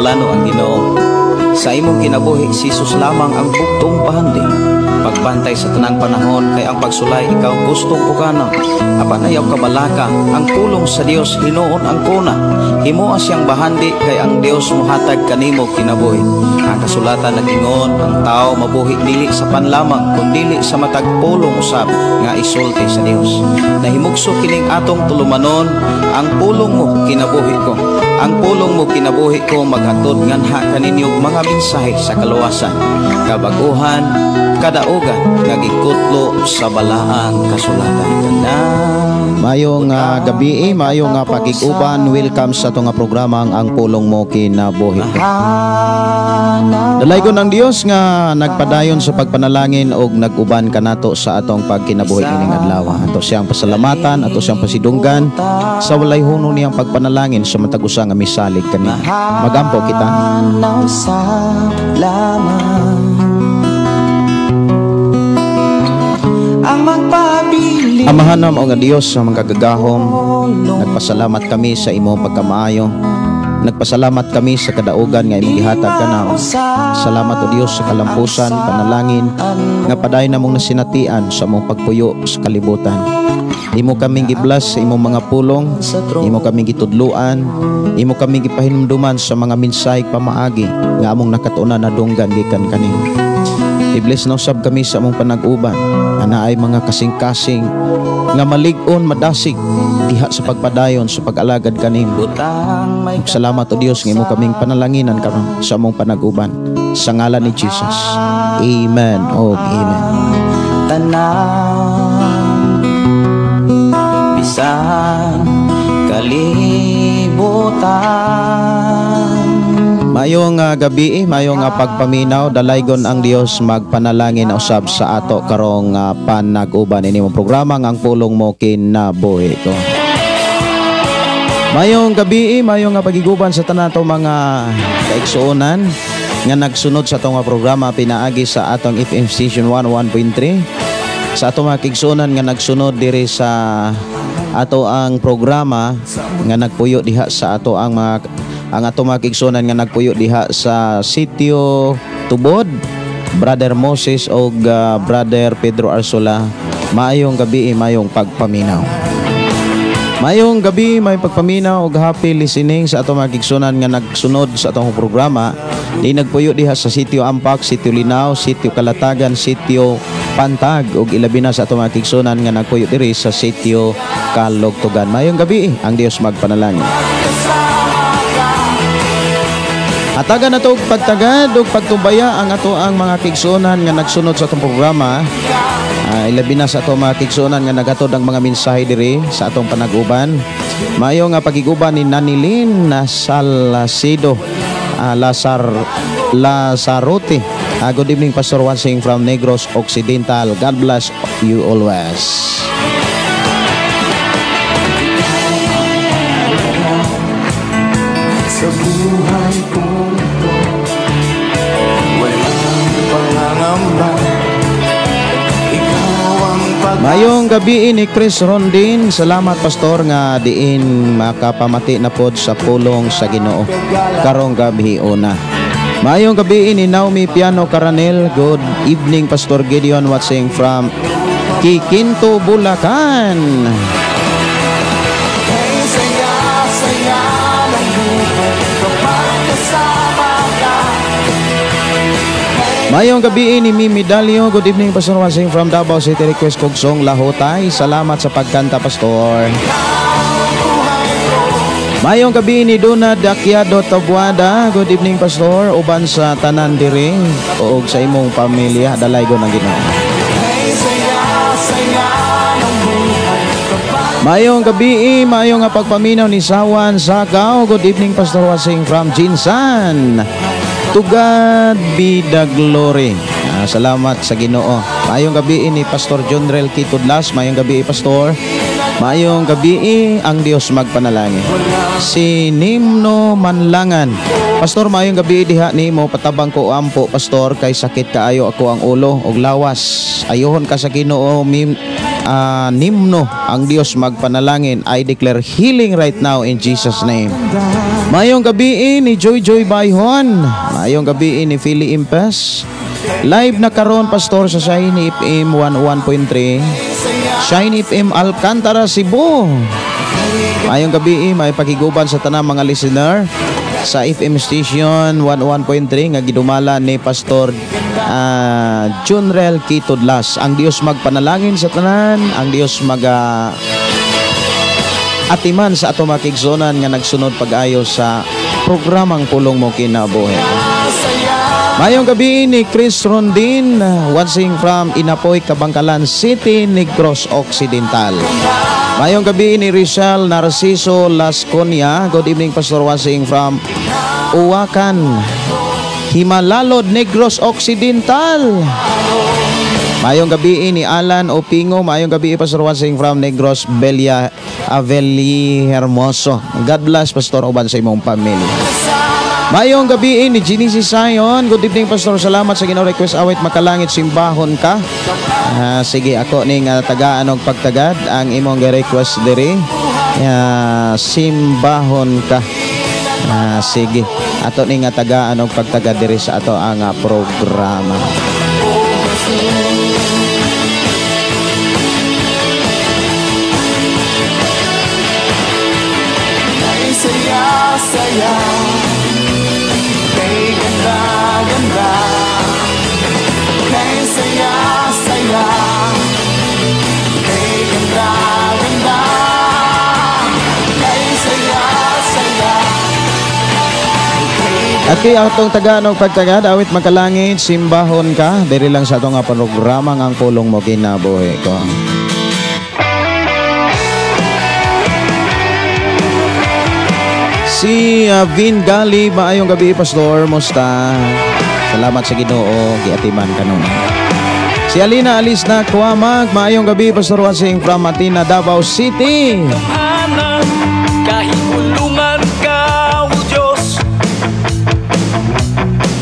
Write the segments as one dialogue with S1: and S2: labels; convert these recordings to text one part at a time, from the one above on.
S1: plano ang Ginoo. Sa imong kinabuhi, si Jesus lamang ang bugtong bahandi. Pagbantay sa tanang panahon kay ang pagsulay ikaw gustong pukanon. Apan ayaw kabalaka, ang pulong sa Dios hinuon ang kuna. Himoa siyang bahandi kay ang Dios mohatag kanimo kinabuhi. Ang kasulatan nag-ingon, ang tao mabuhi dili sa pan lamang kun dili sa matag pulong usab nga isulti sa Dios. Nahimugso kining atong tulumanon, ang pulong mo kinabuhi ko. Ang pulong mo kinabuhi ko maghatod nganha kaninyo mga mensahe sa kaluwasan, kabaguhan, kadaugan nga gikutlo sa balaang kasulatan. Tanan.
S2: Mayong gabi, mayong pakig-uban. Welcome sa atong nga programa ang Pulong Mo Kinabuhi Ko. Dalaygon ang Dios nga nagpadayon sa pagpanalangin og nag-uban kanato sa atong pagkinabuhi ining adlaw. Ato siyang pasalamatan, ato siyang pasidunggan sa walay hunong niyang pagpanalangin sa matag usa nga misalig kaniya. Magampo kita.
S1: Mahanaw sa lamang ang magpabili.
S2: Amahan namo nga Dios sa mga gagahom, nagpasalamat kami sa imong pagkamaayo. Nagpasalamat kami sa kadaugan nga imong gihatag kanamo. Salamat, o Dios, sa kalampusan, panalangin nga padayon namong nasinatian sa among pagpuyo sa kalibutan. Imo kaming gi-bless sa imong mga pulong, imo kaming gitudluan, imo kaming gipahinumduman sa mga mensahe, pamaagi nga among nakatuonan nadunggan gikan kanimo. I-bless na usab kami sa among panag-uban. Ana ay mga kasing-kasing nga malig-on, madasig diha sa pagpadayon sa pag-alagad kanimo.
S1: Butang may
S2: Salamat, o Dios, nga imo kaming panalanginan karon sa among panag-uban. Sa ngalan ni Jesus. Amen o amen.
S1: Tanan bisan kalibutan.
S2: Mayong gabi, mayong pagpaminaw, dalaygon ang Dios magpanalangin usab sa ato karong panag-uban ini mong programa nga Ang Pulong Mo Kinabuhi Ko. Mayong gabi, mayong pagiguban sa tanan ato mga kaigsuonan nga nagsunod sa atong programa pinaagi sa atong FM station 101.3, sa atong mga kaigsuonan nga nagsunod diri sa ato ang programa nga nagpuyo diha sa ato ang mga ang ato mga kaigsuonan nga nagpuyo diha sa Sitio Tubod, Brother Moses og Brother Pedro Arsula. Maayong gabi, maayong pagpaminaw. Mayong gabi, may pagpaminaw og happy listening sa atong mga kaigsuonan nga nagsunod sa atong programa. Di nagpuyo diha sa Sitio Ampak, Sitio Linaw, Sitio Kalatagan, Sitio Pantag ug ilabi na sa atong mga kaigsuonan nga nagpuyo diri sa Sitio Kalugtugan. Mayong gabi, ang Dios magpanalangin. Hatagan nato og pagtagad ug pagtumbaya ang ato ang mga kaigsuonan nga nagsunod sa atong programa. Ilabi na sa atong mga kaigsuonan nga naghatod ang mga mensahe diri sa atong panag-uban. Mayo nga pagiguban ni Nanilin Nasalasido Lasar Lasarote. Good evening, Pastor Wansing from Negros Occidental. God bless you always.
S3: Sa buhay kong ito, walang pangangamba. Ikaw ang pag
S2: Mayong gabi ni Chris Rondin. Salamat, Pastor, nga diin makapamati na pod sa pulong sa Ginoo karong gabi una. Mayong gabi ni Naomi Piano Caranel. Good evening, Pastor Gideon, watching from Kikinto, Bulacan.
S3: Kay saya-saya ng buhay kapag kasama ka.
S2: Mayong gabi ni Mimi Dalio. Good evening, Pastor watching from Davao City. Request kog song Lahotay. Salamat sa pagkanta, Pastor. Mayong gabi ni Duna Dakyado Tabuada. Good evening, Pastor. Uban sa tanan diri ug sa imong pamilya, dalaygon ang Ginoo.
S3: Kay saya-saya ng buhay kapag
S2: Mayong gabi, mayong nga pagpaminaw ni Sawan Sakaw. Good evening, Pastor watching from Jinsan. To God be the glory. Salamat sa Ginoo. Mayong gabi ni Pastor John Rel Kitudlas. Mayong gabi, Pastor. Mayong gabi, ang Dios magpanalangin. Si Nimno Manlangan. Pastor, mayong gabi diha nimo, patabang ko ampo, Pastor, kay sakit kaayo ako ang ulo ug lawas. Ayuhon ka sa Ginoo mim. Nimno ang Dios magpanalangin. I declare healing right now in Jesus' name. Mayong gabi ni Joy Joy Bayhon. Mayong gabi ni Philly Impes. Live na karon, Pastor, sa Shiny FM 101.3. Shiny FM Alcantara, Cebu. Mayong gabi, may pakiguban sa tanang mga listener sa FM station 11.3 nga gidumala ni Pastor Junrel Kitudlas. Ang Dios magpanalangin sa tanan, ang Dios maga atiman sa ato makigsonan nga nagsunod pag-ayo sa programang Pulong Mo Kinabuhi. Mayong gabi ni Chris Rondin, watching from Inapoy, Kabangkalan City, Negros Occidental. Mayong gabi ni Rizal Narciso Lasconia. Good evening, Pastor, watching from Uwakan, Himalalod, Negros Occidental. Mayong gabi ni Alan Opingo. Mayong gabi, Pastor, watching from Negros Belia Aveli Hermoso. God bless, Pastor, uban sa imong pamilya. Mayong gabi ni Ginny Sayon. Good evening, Pastor. Salamat sa Ginoo. Request awit Makalangit, Simbahon Ka. Sige, ako ning tagaan og pagtagad ang imong request diri. Simbahon Ka. Sige. Ato ning tagaan og pagtagad diri sa ato ang programa.
S3: Ay saya, saya. Kay ganda, ganda. Kay saya, saya. Kay ganda, ganda. Kay saya, saya.
S2: At kay atong taganog pagtagad, awit Makalangit, Simbahon Ka, diri lang sa atong programa ang Pulong Mo Kinabuhi Ko. Si Vin Gali, maayong gabi, Pastor, musta? Salamat sa Ginoo, giatiman ka nun. Si Alina Alis na Kuamag, maayong gabi, Pastor, watching from Matina, Davao City.
S4: Kahit kulungan ka, O Diyos,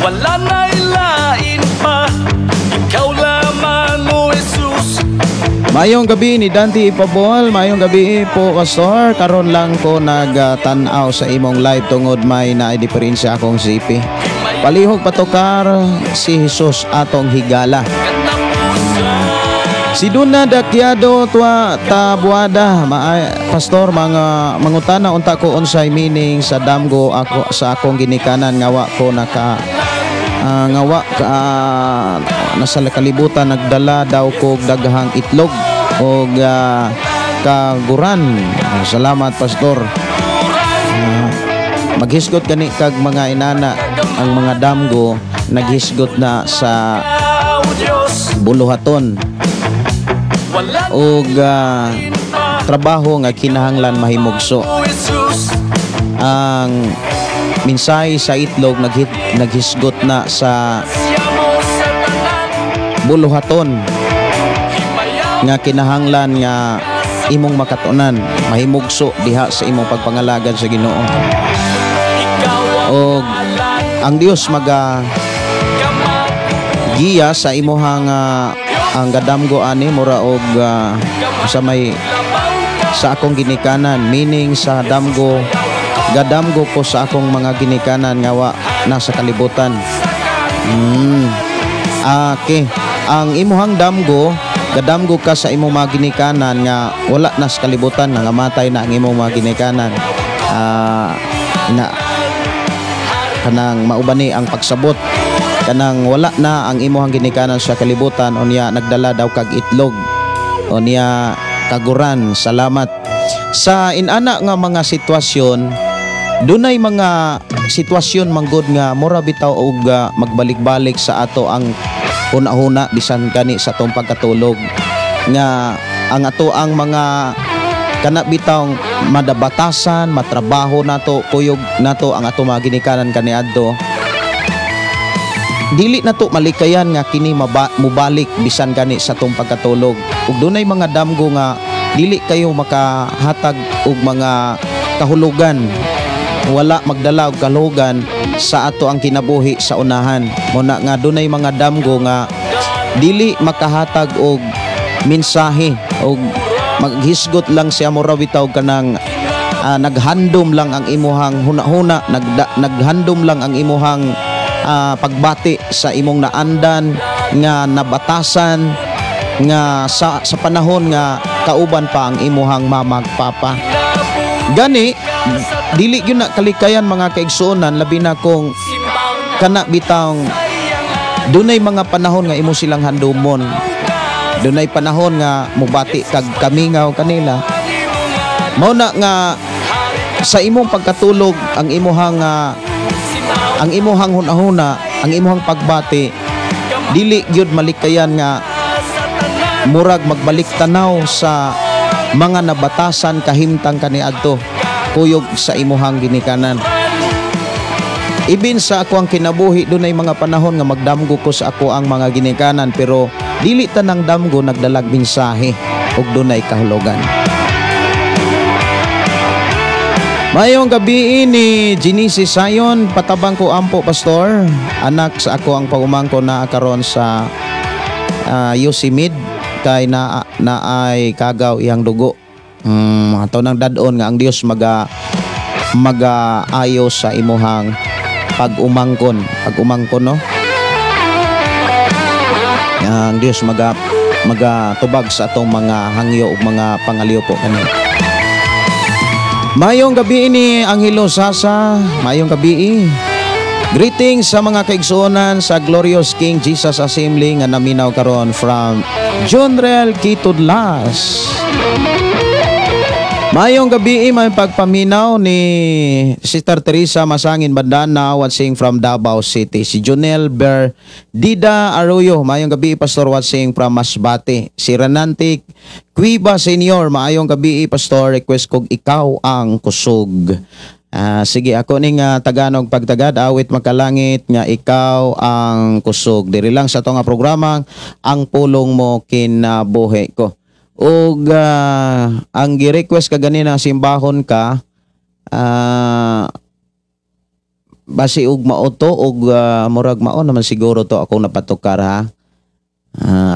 S4: wala na ilain pa, ikaw lamang, O Jesus.
S2: Mayong gabi ni Dante Ipabol, mayong gabi po, Pastor. Karon lang ko nagtan-aw sa imong live tungod may naay diferensya akong CP. Palihog patokar si Jesus atong higala. Si Duna Dakyado Tua Tabuada, Pastor, mga mangutana unta ko unsay meaning sa damgo ako sa akong ginikanan nga wa ko naka nga wa nasa kalibutan, nagdala daw kog daghang itlog og kaguran. Salamat, Pastor. Maghisgot gani kag mga inana, ang mga damgo naghisgot na sa buluhaton og trabaho nga kinahanglan mahimugso. Ang mensahe sa itlog naghisgot na sa buluhaton nga kinahanglan nga imong makatunan, mahimugso diha sa imong pagpangalagad sa Ginoo. Og ang Dios maga giya sa imuhang ang gadamgo ani mura og sa may sa akong ginikanan, meaning sa damgo, gadamgo ko sa akong mga ginikanan nga wa nasa kalibutan. Okay. Ang imuhang damgo, gadamgo ka sa imong mga ginikanan nga wala na sa kalibutan, nga namatay na ang imong mga ginikanan. Ina kanang maubani ang pagsabot kanang wala na ang imuhang ginikanan sa kalibutan, unya nagdala daw kag itlog, unya kaguran. Salamat. Sa inana nga mga sitwasyon, dunay mga sitwasyon manggod nga mura bitaw og magbalik-balik sa ato ang huna-huna bisan kani sa atong pagkatulog, nga ang ato ang mga kana bitaw madabatasan, matrabaho nato, kuyog nato ang ato mga ginikanan kaniadto. Dili nato malikayan nga kini mubalik bisan kani sa atong pagkatulog. Ug dunay mga damgo nga dili kayo makahatag og mga kahulugan, wala magdala og kahulugan sa ato ang kinabuhi sa unahan. Muna nga dunay mga damgo nga dili makahatag og mensahe og maghisgot lang siya, mura bitaw kanang naghandom lang ang imuhang huna-huna, naghandom lang ang imuhang pagbati sa imong naandan nga nabatasan nga sa panahon nga kauban pa ang imuhang mama ug papa. Gani dili gyud na kalikayan, mga kaigsuonan, labi na kung kana bitawng dunay mga panahon nga imo silang handumon, dunay panahon nga mubati kag kamingaw kanila. Mao na nga sa imong pagkatulog, ang imuhang hunahuna, ang imuhang pagbati, dili gyud malikayan nga murag magbalik tanaw sa mga nabatasan kahimtang kaniadto kuyog sa imuhang ginikanan. Ibin sa ako ang kinabuhi, dunay mga panahon nga magdamgo ko sa ako ang mga ginikanan, pero dili tanang damgo nagdalag mensahe ug dunay kahulugan. Mayong gabi ni Genisi Sayon, patabang ko ampo, pastor, anak sa ako ang pagumangko na karon sa Yosemite kay na naay kagaw iyang dugo. Ato nang dad-on nga ang Dios maga ayo sa imuhang pag-umangkon, no? Ang Dios maga tubag sa atong mga hangyo ug mga pangaliw po kani. Mayong gabi ni Angelo Sasa, mayong gabi. Greetings sa mga kaigsuonan sa Glorious King Jesus Assembly nga naminaw karon from Junrel Kitudlas. Mayong gabi, may pagpaminaw ni Sister Teresa Masangin Bandana, watching from Davao City. Si Junel Ber Dida Arroyo, mayong gabi, Pastor, watching from Masbate. Si Renantic Quiba Senior, maayong gabi, Pastor, request kog "Ikaw ang Kusog". Sige, ako ning taganog pagtagad "Awit Makalangit" nga "Ikaw ang Kusog". Diri lang sa ato nga programa, "Ang Pulong Mo Kinabuhi Ko". Ug ang gi-request kaganina, "Simbahon Ka", basi og mao to og murag mao naman siguro to akong napatukar, ha.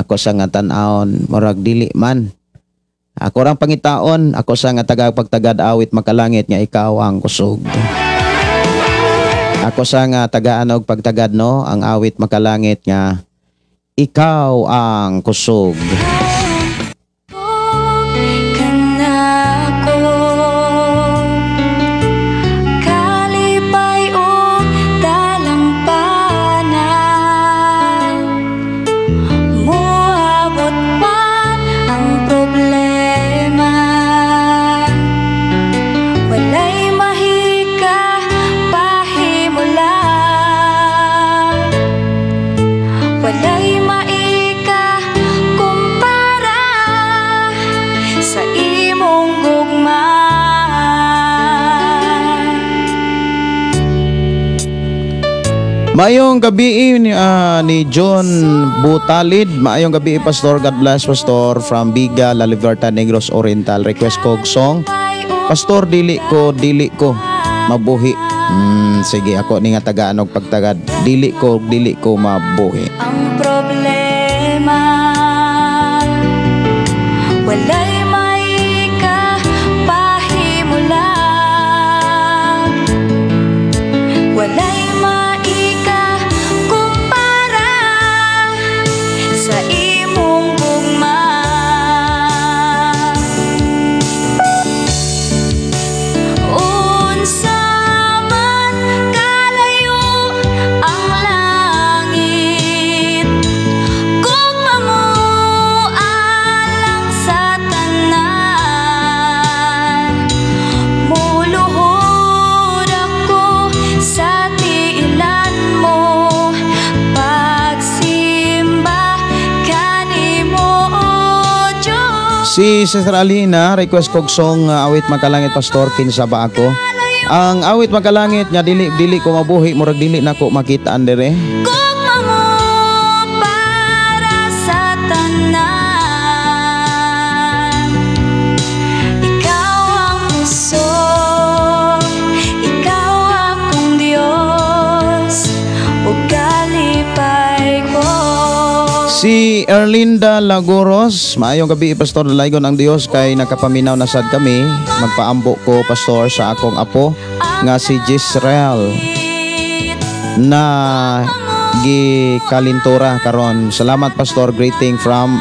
S2: Ako sa nga tan-awon, murag dili man. Ako rang pangitaon, ako sa nga taga pagtagad "Awit Makalangit" nga "Ikaw ang Kusog". Ako sa nga tagaan og pagtagad, no, ang "Awit Makalangit" nga "Ikaw ang Kusog".
S5: Kanako kalipay ug dalampanan, moabot man ang problema, walay mahika pahimulag, walay maika kumpara sa imong gugma.
S2: Maayong gabi ni John Butalid. Maayong gabi, Pastor. God bless, Pastor, from Biga, La Libertad, Negros Oriental. Request ko og song, Pastor, "Dili Ko, Dili Ko Mabuhi". Sige, ako ni nga tagaan og pagtagad "Dili Ko, Dili Ko Mabuhi".
S5: Ang problema, walay maika pahimulag, walay maika kumpara sa imong gugma. Unsa man kalayo ang langit, gugma mo alang sa tanan. Muluhod ako sa tiilan mo, pagsimba kanimo, O Diyos.
S2: Si Sister Alina, request kog song "Awit Makalangit", Pastor, "Kinsa Ba Ako". Ang "Awit Makalangit" nga "Dili Dili Ko Mabuhi", murag dili nako makitaan dire.
S5: Gugma mo para sa tanan. Ikaw ang kusog, ikaw akong Diyos, ug kalipay ko.
S2: Si Erlinda Lagoros, maayong gabi, Pastor. Dalaygon ang Dios kay nakapaminaw na sad kami. Magpaambo ko, Pastor, sa akong apo nga si Jisrael na gikalintura karon. Salamat, Pastor. Greeting from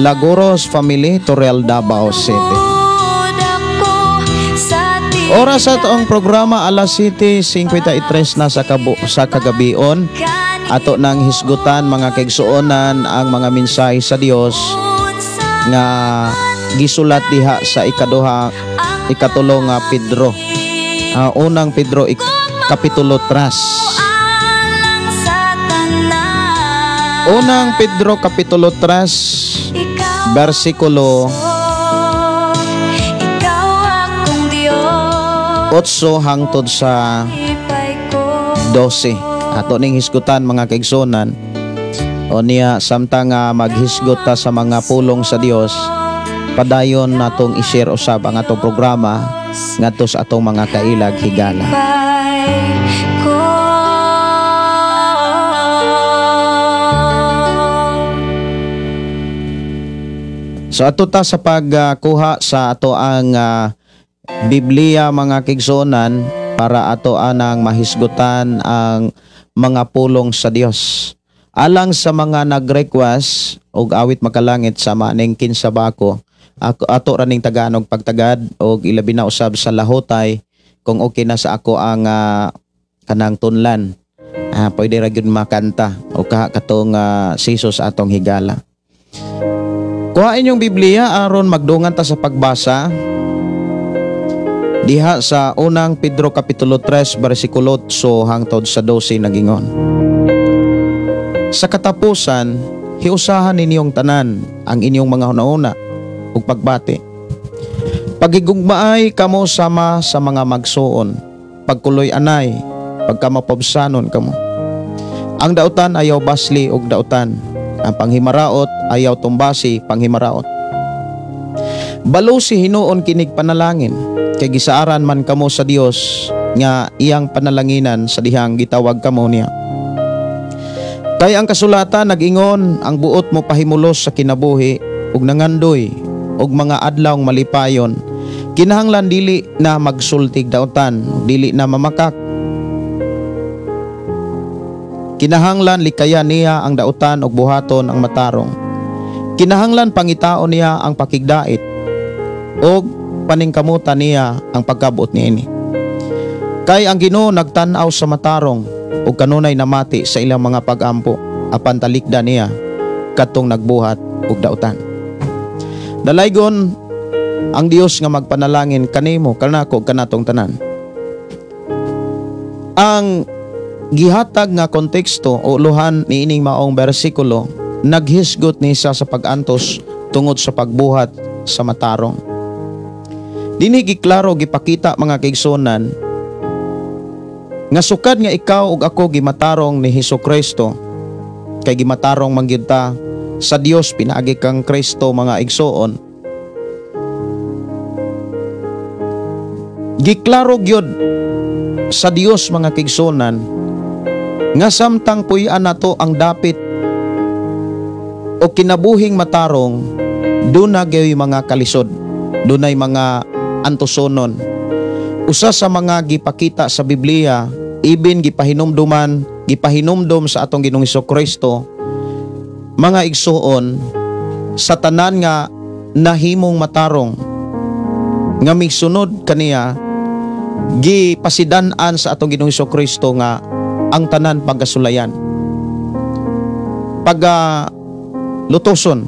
S2: Lagoros family, Torreal, Davao City. Oras sa atong programa, alas 7:53 na sa kagabion. Ato nang hisgutan, mga kaigsuonan, ang mga mensahe sa Dios nga gisulat diha sa ikaduha, ikatulo nga Pedro. Unang Pedro kapitulo 3. Unang Pedro kapitulo 3 bersikulo 8 hangtod sa 12. Ato ning hisgutan, mga kaigsuonan. O niya, samtang nga maghisgot ta sa mga pulong sa Dios, padayon natong i-share usab ang atong programa ngadto sa atong mga kailag higala.
S5: Ko.
S2: So ato ta sa pagkuha sa ato ang Biblia, mga kaigsuonan, para ato anang mahisgutan ang mga pulong sa Dios. Alang sa mga nag-request og Awit Makalangit sa maning kinsa ba ako, ako ato ra ning taganog pagtagad og ilabi na usab sa lahotay kung okay na sa ako ang kanang tunlan. Pwede ra gyud makanta o katong siso sa atong higala. Kuhain yung Biblia aron magdungan ta sa pagbasa diha sa Unang Pedro kapitulo 3 bersikulo 8 hangtod sa 12, nagingon. Sa katapusan, hiusahan ninyong tanan ang inyong mga hunahuna ug pagbati. Pagigugmaay kamo sama sa mga magsuon, pagkuloy anay, pagkamapabsanon kamo. Ang dautan ayaw basli og dautan, ang panghimaraot ayaw tumbasi panghimaraot. Balusi hinuon kinig panalangin, kay gisaaran man kamo sa Dios nga iyang panalanginan sa dihang gitawag kamo niya. Kay ang kasulatan nag-ingon, ang buot mo pahimulos sa kinabuhi ug nangandoy og mga adlawng malipayon, kinahanglan dili na magsultig dautan, dili na mamakak. Kinahanglan likayan niya ang dautan ug buhaton ang matarong. Kinahanglan pangitaon niya ang pakigdait ug paningkamutan niya ang pagkabuot niini. Kay ang Ginoo nagtan-aw sa matarong ug kanunay namati sa ilang mga pag-ampo, apan talikda niya kadtong nagbuhat og dautan. Dalaygon ang Dios nga magpanalangin kanimo, kanako, kanatong tanan. Ang gihatag nga konteksto o uluhan niining maong bersikulo naghisgot ni siya sa pag-antos tungod sa pagbuhat sa matarong. Dinhi giklaro gipakita, mga kaigsuonan, nga sukad nga ikaw ug ako gimatarong ni Hesus Kristo, kay gimatarong man gyud ta sa Dios pinaagi kang Kristo, mga igsoon. Giklaro gyud sa Dios, mga kaigsuonan, nga samtang puy-an nato ang dapit o kinabuhing matarong, duna gyoy mga kalisod, dunay mga antusonon. Usa sa mga gipakita sa Biblia, ibin gipahinumduman, gipahinumdum sa atong Ginoong Hesukristo, mga igsuon, sa tanan nga nahimong matarong nga misunod kaniya, gipasidan-an sa atong Ginoong Hesukristo nga ang tanan pagkasulayan, pagka lutoson,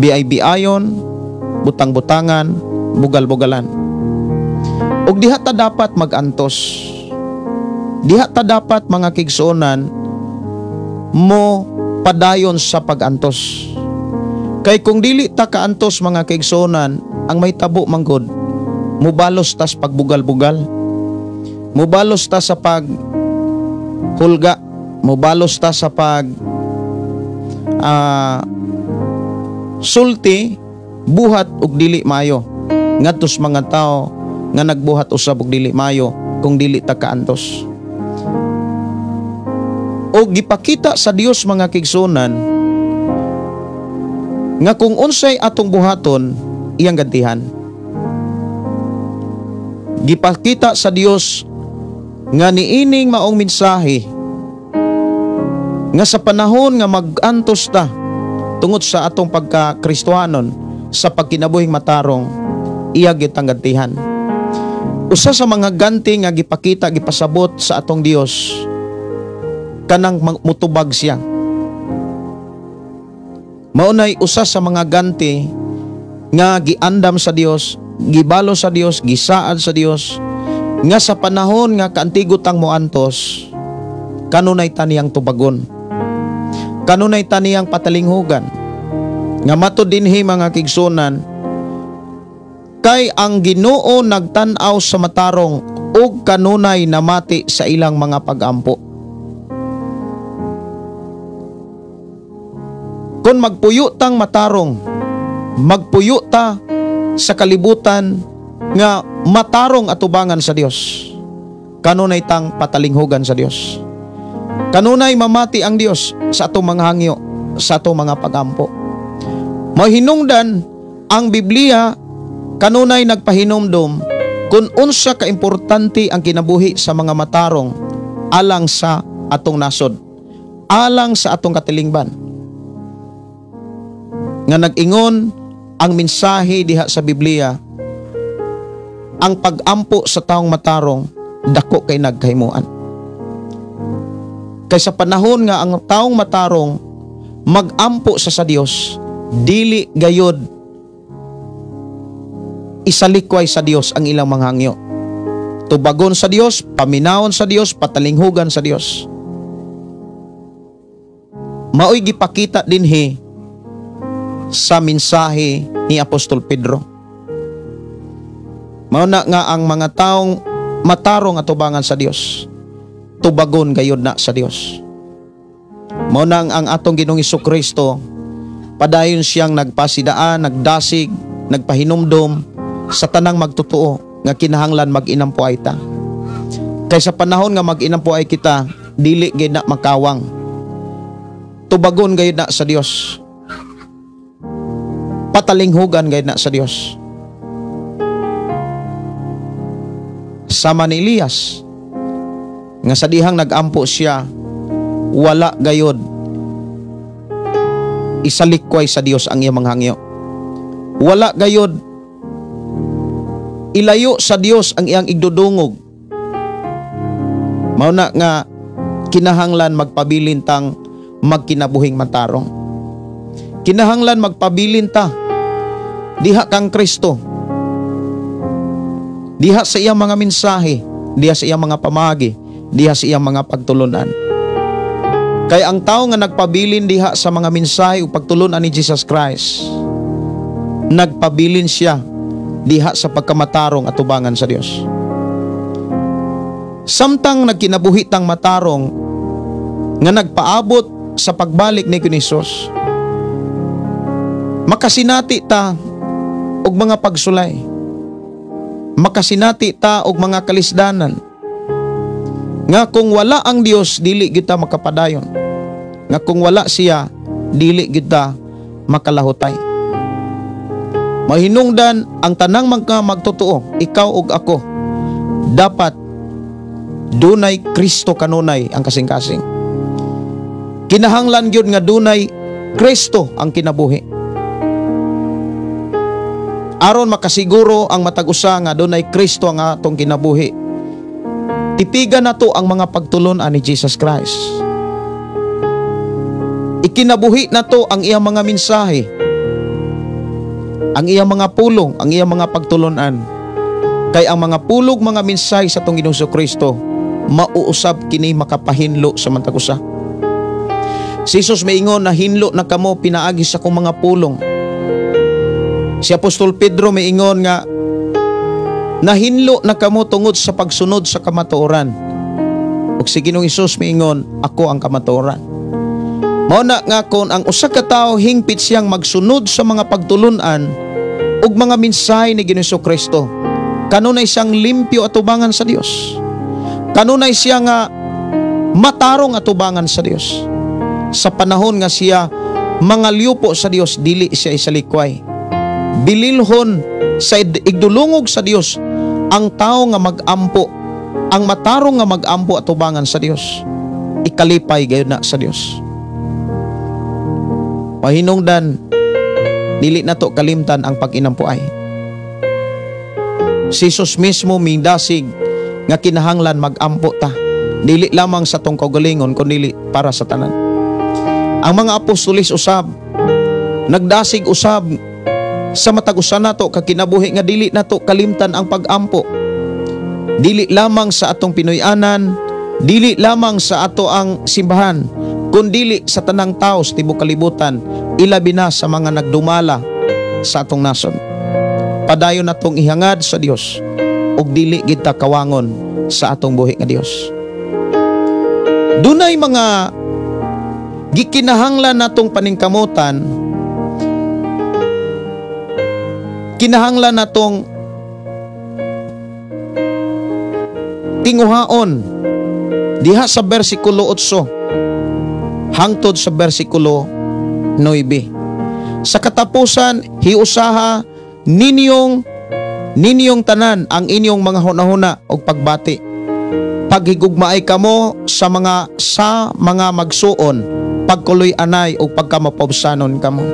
S2: biay-biayon, butang-butangan, bugal-bugalan. Ug diha ta dapat magantos. Diha ta dapat, mga kigsuonan, mo padayon sa pagantos. Kay kung dili ta kaantos, mga kaigsuonan, ang may tabo manggod, mubalos ta sa pagbugal-bugal, mubalos ta sa paghulga, mubalos ta sa pag sulti buhat og dili maayo ngadto sa mga tao nga nagbuhat usab og dili maayo kung dili ta kaantos. O gipakita sa Dios, mga kaigsuonan, Nga kung unsay atong buhaton, iyang gantihan. Gipakita sa Dios nga niining maong mensahe nga sa panahon nga mag-antos ta tungod sa atong pagka-Kristohanon sa pagkinabuhing matarong, iya gyud tang gantihan. Usa sa mga ganti nga gipakita, gipasabot sa atong Dios, kanang mutubag siya. Maunay usa sa mga ganti nga giandam sa Dios, gibalo sa Dios, gisaad sa Dios nga sa panahon nga kaantigo tang moantos, kanunay taniyang tubagon, kanunay taniyang patalinghugan. Nga matud dinhi, mga kigsunan, kay ang Ginoo nagtan-aw sa matarong ug kanunay namati sa ilang mga pagampo. Kung magpuyo tang matarong, magpuyo ta sa kalibutan nga matarong atubangan sa Dios, kanunay tang patalinghugan sa Dios. Kanunay mamati ang Dios sa atong mga hangyo, sa atong mga pagampo. Mahinungdan ang Biblia kanunay nagpahinumdom kung unsa kaimportante ang kinabuhi sa mga matarong alang sa atong nasod, alang sa atong katilingban. Nga nag-ingon ang mensahe diha sa Biblia, ang pag-ampo sa taong matarong dako kay nagkahimuan. Kay sa panahon nga ang taong matarong mag-ampo sa Dios, dili gayod isalikway sa Dios ang ilang mga hangyo. Tubagon sa Dios, paminawon sa Dios, patalinghugan sa Dios. Maoy gipakita dinhi sa mensahe ni Apostol Pedro. Mao na nga ang mga taong matarong atubangan sa Dios, tubagon gayod na sa Dios. Mao na ang atong Ginoong Hesukristo, padayon siyang nagpasidaan, nagdasig, nagpahinumdom sa tanang magtotoo nga kinahanglan mag-inampuay ta. Kay sa panahon nga mag-inampuay kita, dili gayud na makawang. Tubagon gayud na sa Dios. Patalinghugan gayud na sa Dios. Sama ni Elias nga sa dihang nagampo siya, wala gayod isalikway sa Dios ang iyang mga hangyo. Wala gayod ilayo sa Dios ang iyang igdudungog. Mao na nga kinahanglan magpabilin tang magkinabuhing matarong. Kinahanglan magpabilin ta diha kang Kristo, diha sa iyang mga mensahe, diha sa iyang mga pamagi, diha sa iyang mga pagtulunan. Kay ang tao nga nagpabilin diha sa mga mensahe o pagtulunan ni Jesus Christ, nagpabilin siya diha sa pagkamatarong atubangan sa Dios. Samtang nagkinabuhi tang matarong nga nagpaabot sa pagbalik ni Hesus, makasinati ta og mga pagsulay, makasinati ta og mga kalisdanan nga kung wala ang Dios dili kita makapadayon, nga kung wala siya dili kita makalahutay. Mahinungdan ang tanang mga magtotoo, ikaw ug ako, dapat dunay Kristo kanunay ang kasing-kasing. Kinahanglan gyud nga dunay Kristo ang kinabuhi. Aron makasiguro ang matag usa nga dunay Kristo ang atong kinabuhi, tipigan nato ang mga pagtulon-an ni Jesus Christ. Ikinabuhi nato ang iyang mga mensahe, ang iyang mga pulong, ang iyang mga pagtulon-an. Kay ang mga pulog, mga mensahe sa atong Ginoong Kristo, mauusab kini makapahinlo sa matag usa. Si Jesus maingon na hinlo na kamo pinaagi sa akong mga pulong. Si Apostol Pedro maingon nga nahinlo na kamo tungod sa pagsunod sa kamatuoran. Ug si Ginoong Hesus miingon, ako ang kamatuoran. Mao na nga kon ang usa ka tawo hingpit siyang magsunod sa mga pagtulun-an ug mga mensahe ni Ginoong Kristo, kanunay siyang limpyo atubangan sa Dios. Kanunay siya nga matarong atubangan sa Dios. Sa panahon nga siya Mangaliupo sa Dios, dili siya isalikway. Bililhon sa igdulungog sa Dios ang tao nga magampo, ang matarong nga magampo atubangan sa Dios. Ikalipay gayud na sa Dios. Pahinungdan, dili nato kalimtan ang pag-inampuay. Si Jesus mismo mindasig nga kinahanglan magampo ta, dili lamang sa tong kaugalingon kundi para sa tanan. Ang mga apostolis usab nagdasig usab sa matag usa nato ka kinabuhi nga dili nato kalimtan ang pagampo. Dili lamang sa atong Pinoy-anan, dili lamang sa ato ang simbahan, kundili sa tanang tao sa tibuok kalibutan, ilabi na sa mga nagdumala sa atong nasod. Padayon natong ihangad sa Dios ug dili gid ta kawangon sa atong buhi nga Dios. Dunay mga gikinahanglan natong paningkamutan, kinahanglan natong tinguhaon diha sa bersikulo 8 hangtod sa bersikulo 9. Sa katapusan, hiusaha ninyong tanan ang inyong mga hunahuna og pagbati. Paghigugmaay kamo sa mga magsuon, pagkuloy anay og pagkamapobsanon kamo.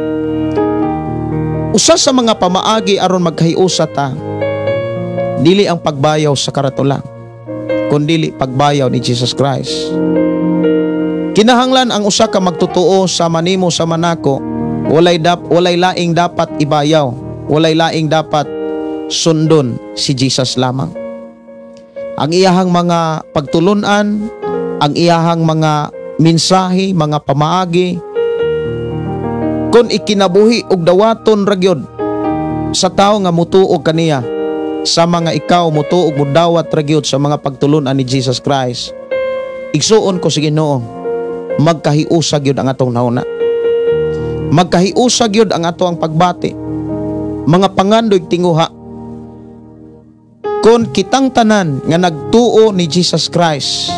S2: Usa sa mga pamaagi aron magkahiusa ta, dili ang pagbayaw sa karatula, kundili pagbayaw ni Jesus Christ. Kinahanglan ang usa ka magtotoo sa manimo sa manako, walay laing dapat ibayaw, walay laing dapat sundon, si Jesus lamang. Ang iyahang mga pagtulunan, ang iyahang mga mensahe, mga pamaagi, kon ikinabuhi og dawaton ra gyud sa tawo nga mutuo kaniya, sa mga ikaw mutuo og mudawat ra gyud sa mga pagtulunan ni Jesus Christ. Igsuon ko sa Ginoo, magkahiusa gyud ang atong nauna. Magkahiusa gyud ang ato ang pagbati. Mga pangandoy tinguha. Kon kitang tanan nga nagtuo ni Jesus Christ,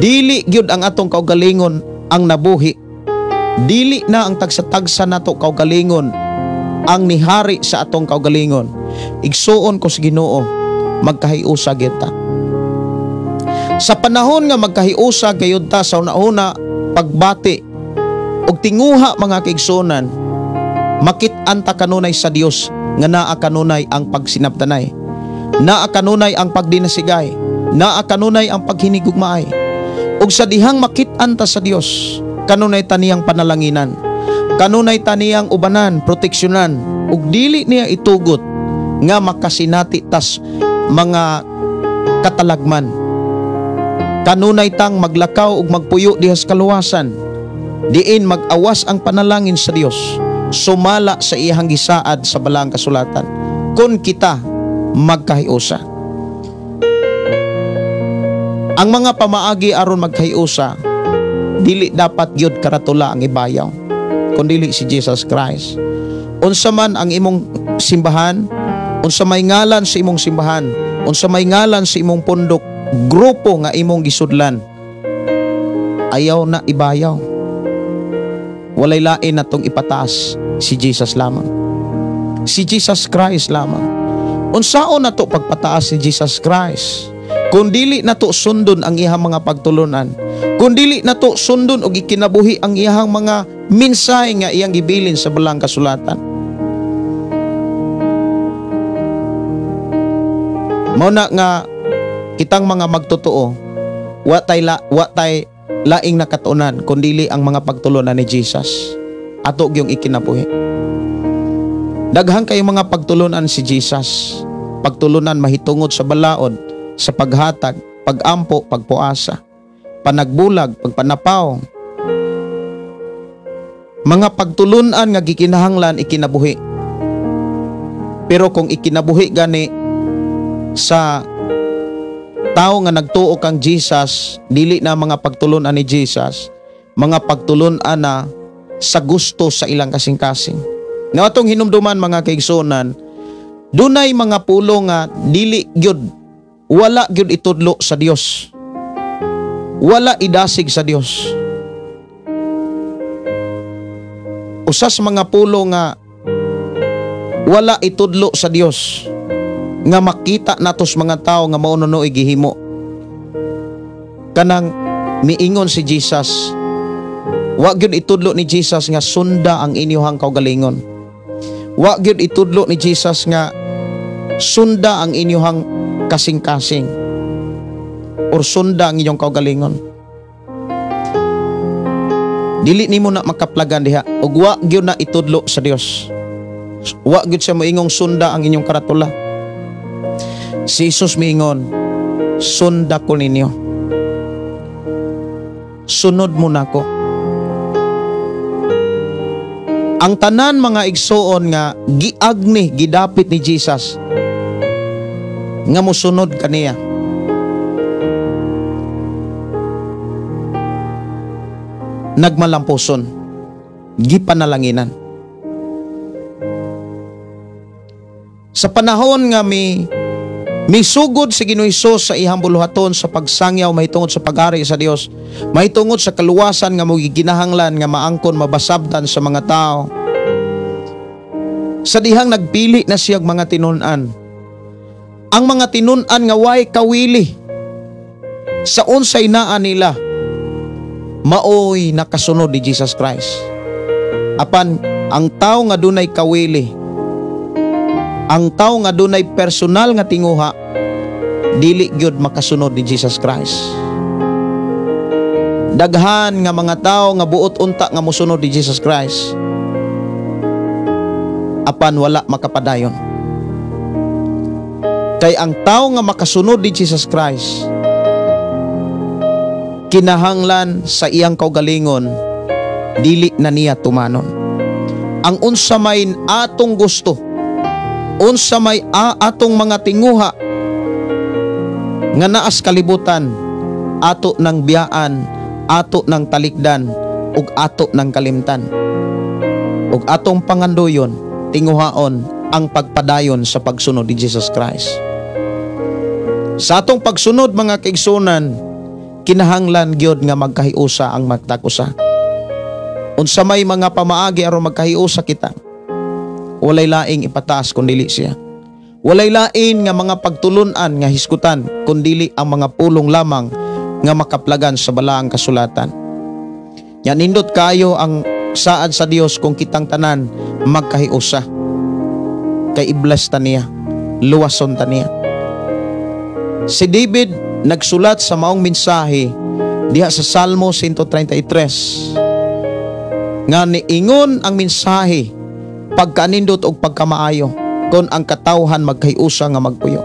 S2: dili gyud ang atong kaugalingon ang nabuhi. Dili na ang tagsa-tagsa nato kaugalingon ang nihari sa atong kaugalingon. Igsuon ko sa Ginoo, magkahiusa gyud ta. Sa panahon nga magkahiusa gayud ta sa una-una pagbati og tinguha mga kaigsuonan, makit-an ta kanunay sa Dios nga naa kanunay ang pagsinabtanay, naa kanunay ang pagdinasigay, naa kanunay ang paghinigugmaay. Ug sa dihang makit-an ta sa Dios, kanunay ta niyang panalanginan, kanunay ta niyang ubanan, proteksyonan, ug dili niya itugot nga makasinati tas mga katalagman. Kanunay tang maglakaw ug magpuyo diha sa kaluwasan, diin mag-awas ang panalangin sa Dios, sumala sa iyang gisaad sa balang kasulatan, kun kita magkahiusa. Ang mga pamaagi aron magkahiusa, dili dapat gyud karatula ang ibayaw, kun dili si Jesus Christ. Unsa man ang imong simbahan, unsa may ngalan sa imong simbahan, unsa may ngalan sa imong pundok, grupo nga imong gisudlan, ayaw na ibayaw. Walay lain na tong ipataas, si Jesus lamang. Si Jesus Christ lamang. Unsaon na to pagpataas si Jesus Christ? Kung dili na to sundon ang iyang mga pagtulunan, kung dili na to sundon og ikinabuhi ang iyang mga mensahe nga iyang gibilin sa balang kasulatan. Mao na nga kitang mga magtotoo, wa tay laing nakatunan kun dili ang mga pagtulunan ni Jesus. Ato gyung ikinabuhi. Daghan kay mga pagtulunan si Jesus. Pagtulunan mahitungod sa balaod, sa paghatag, pagampo, pagpuasa, panagbulag, pagpanapaw. Mga pagtulunan nga gikinahanglan ikinabuhi. Pero kung ikinabuhi gani sa tao nga nagtuo kang Jesus, dili na mga pagtulunan ni Jesus, mga pagtulunan na sa gusto sa ilang kasing-kasing. Nga atong hinumduman mga kaigsuonan, dunay mga pulo nga dili gyud, wala gyud itudlo sa Dios. Wala idasig sa Dios. Usa sa mga pulong nga wala itudlo sa Dios nga makita natos mga tao nga mao nunoy gihimo. Kanang miingon si Jesus, wa gyud itudlo ni Jesus nga sunda ang inyuhang kaugalingon. Wa gyud itudlo ni Jesus nga sunda ang inyuhang kasing-kasing or sunda ang inyong kaugalingon. Dili nimo na makaplagan diha ug wa gyud na itudlo sa Dios. Wa gyud siya moingong sunda ang inyong karatula. Si Jesus miingon, sunda ko ninyo. Sunod mo nako. Ang tanan mga igsuon nga giagni, gidapit ni Jesus nga mosunod kaniya. Nagmalampuson, gipanalanginan. Sa panahon nga misugod si Ginoong Hesus sa iyang buluhaton sa pagsangyaw mahitungod sa pag-ari sa Dios, mahitungod sa kaluwasan nga mogiginahanglan nga maangkon mabasabtan sa mga tao. Sa dihang nagpili na siyang mga tinun-an. Ang mga tinun-an nga way kawili sa unsay naa nila, maoy nakasunod ni Jesus Christ. Apan ang tao nga dunay kawili, ang tao nga dunay personal nga tinguha, dili gyud makasunod ni Jesus Christ. Daghan nga mga tao nga buot unta nga mosunod ni Jesus Christ, apan wala makapadayon. Kay ang tao nga makasunod ni Jesus Christ, kinahanglan sa iyang kaugalingon, dili na niya tumanon. Ang unsa may atong gusto, unsa may atong mga tinguha nga naas kalibutan, ato ng biyaan, ato ng talikdan, ug ato ng kalimtan. Ug atong pangandoyon, tinguhaon ang pagpadayon sa pagsunod ni Jesus Christ. Sa atong pagsunod mga kaigsunan, kinahanglan gyud nga magkahiusa ang magtag-usa. Unsa may mga pamaagi aron magkahiusa kita, walay laing ipataas kun dili siya. Walay lain nga mga pagtulun-an nga hisgutan kun dili ang mga pulong lamang nga makaplagan sa balaang kasulatan. Nya nindot kayo ang saad sa Dios kung kitang tanan magkahiusa. Kay i-bless ta niya, luwason ta niya. Si David nagsulat sa maong mensahe diha sa Salmo 133 nga niingon ang mensahe pagkanindot og pagkamaayo kon ang katawhan magkahiusa nga magpuyo.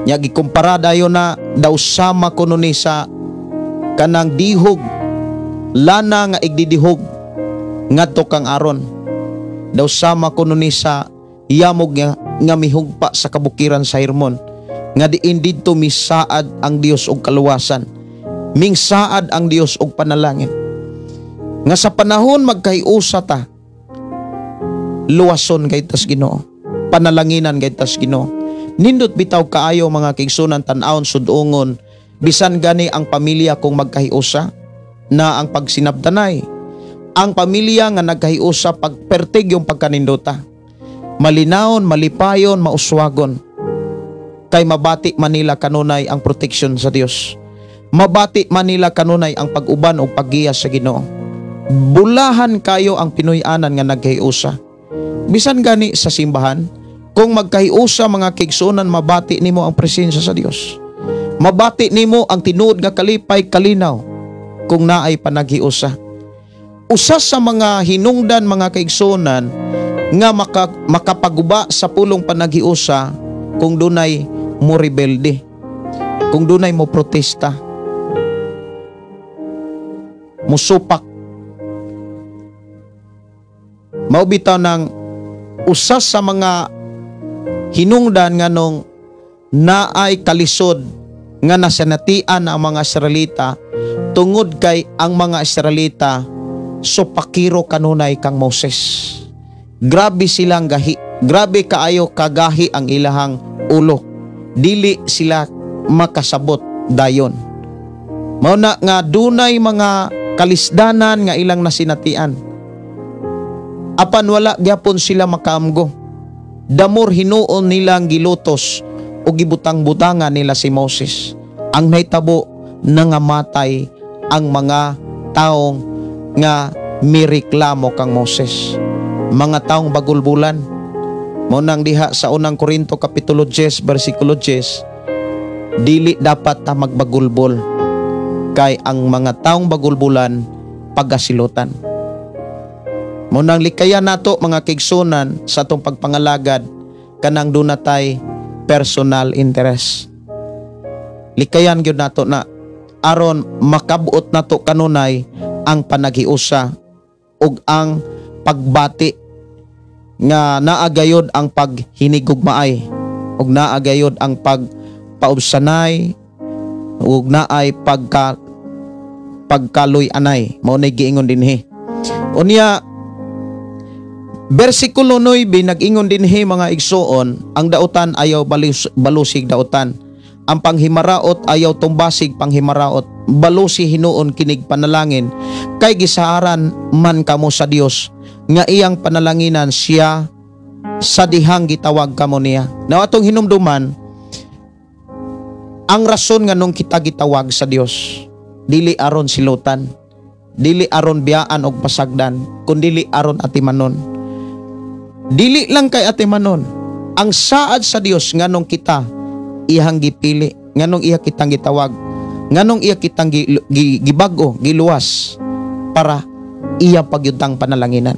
S2: Nya gikumpara dayon na daw sama kuno ni sa kanang dihog, lana nga igdidihog ngadto kang Aron. Daw sama kuno ni sa yamog nga mihugpa sa kabukiran sa Hermon, nga diin didto misaad ang Dios og kaluwasan, mingsaad ang Dios og panalangin. Nga sa panahon magkahiusa ta, luwason kay tas Ginoo, panalanginan kay tas Ginoo. Nindot bitaw kaayo mga kaigsunan tan-awon sudungon, bisan gani ang pamilya kung magkahiusa na ang pagsinabtanay. Ang pamilya nga nagkahiusa pagpertig yung pagkanindota, malinawon, malipayon, mauswagon. Kay mabati manila kanunay ang protection sa Dios. Mabati manila kanunay ang pag-uban o paggiya sa Ginoo. Bulahan kayo ang Pinoy-anan nga nagkahiusa. Bisan gani sa simbahan, kung magkahiusa mga kaigsuonan, mabati nimo ang presensya sa Dios. Mabati nimo ang tinuod nga kalipay kalinaw kung naay panaghiusa. Usa sa mga hinungdan mga kaigsuonan nga makapaguba sa pulong panaghiusa kung dunay mo rebelde, kung dunay mo protesta, musupak. Mao bitaw ng usa sa mga hinungdan nganong naay kalisod nga nasanatian ang mga Israelita tungod kay ang mga Israelita supakiro kanunay kang Moses. Grabe silang gahi, grabe kaayo kagahi ang ilahang ulo. Dili sila makasabot dayon. Mao na nga dunay mga kalisdanan nga ilang nasinatian. Apan wala gyapon sila makaamgo. Damor hinuon nilang gilutos o gibutang-butangan nila si Moses. Ang nahitabo, nangamatay ang mga taong nga mireklamo kang Moses. Mga taong bagulbulan. Mao nang diha sa unang Korinto kapitulo 10 bersikulo 10, dili dapat ta magbagulbol kay ang mga taong bagulbulan pagasilutan. Mao nang likayan nato mga kaigsunan sa atong pagpangalagad kanang dunatay personal interest. Likayan gyud nato na aron makabuot nato kanunay ang panaghiusa ug ang pagbati nga naa gayod ang paghinigugmaay ug naa gayod ang pagpaubsanay ug naay pagkaluy-anay. Mao nay giingon dinhi. Unya bersikulo 9 nag-ingon dinhi mga igsuon, ang dautan ayaw balusig dautan. Ang panghimaraot ayaw tumbasig panghimaraot. Balusi hinuon kinig panalangin kay gisaharan man kamo sa Dios nga iyang panalanginan siya sa dihang gitawag kamo niya. Now atong hinumduman ang rason nga nung kita gitawag sa Dios, dili aron silutan, dili aron biyaan og pasagdan, kundili aron atimanon. Dili lang kay atimanon. Ang saad sa Dios nganong kita iyang gipili, nganong iya kitang gitawag, nganong iya kitang gibag-o, giluwas para iya pagyudtang panalanginan.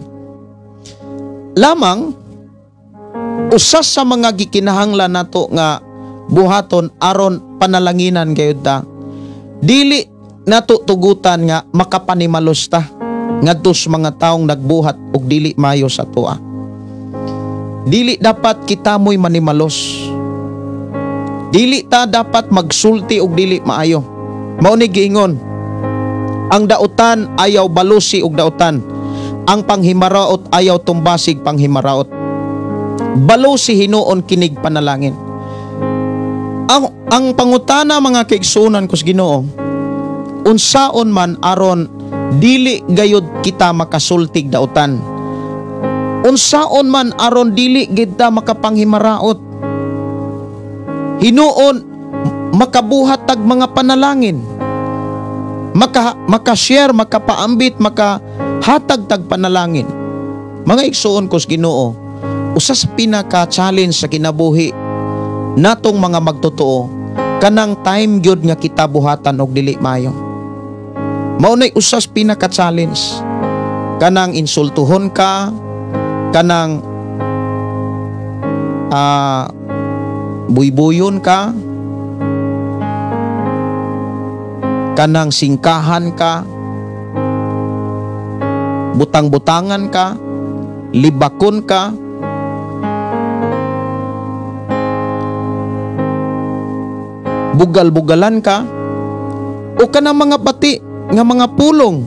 S2: Lamang usa sa mga gikinahanglan nato nga buhaton aron panalanginan gayud ta, dili nato tugutan nga makapanimalos ta ngadto sa mga taong nagbuhat og dili maayo sa atoa. Dili dapat kita mo'y manimalos. Dili ta dapat magsulti og dili maayo. Mao ni giingon, ang dautan ayaw balusi og dautan. Ang panghimaraot ayaw tumbasig panghimaraot. Balusi hinuon kinig panalangin. Ang pangutana mga kaigsuonan ko sa Ginoo, unsaon man aron dili gayud kita makasultig dautan. Unsaon man aron dili gid ta makapanghimaraot. Hinuon makabuhat tag mga panalangin. Maka-share, makapaambit, makahatag tag panalangin. Mga igsuon ko sa Ginoo, usa sa pinaka-challenge sa kinabuhi natong mga magtotoo kanang time gyud nga kita buhatan og dili maayo. Mao nay usa sa pinaka-challenge. Kanang insultuhon ka, kanang buybuyon ka, kanang singkahan ka, butang-butangan ka, libakon ka, bugal-bugalan ka, o kanang mga bati nga mga pulong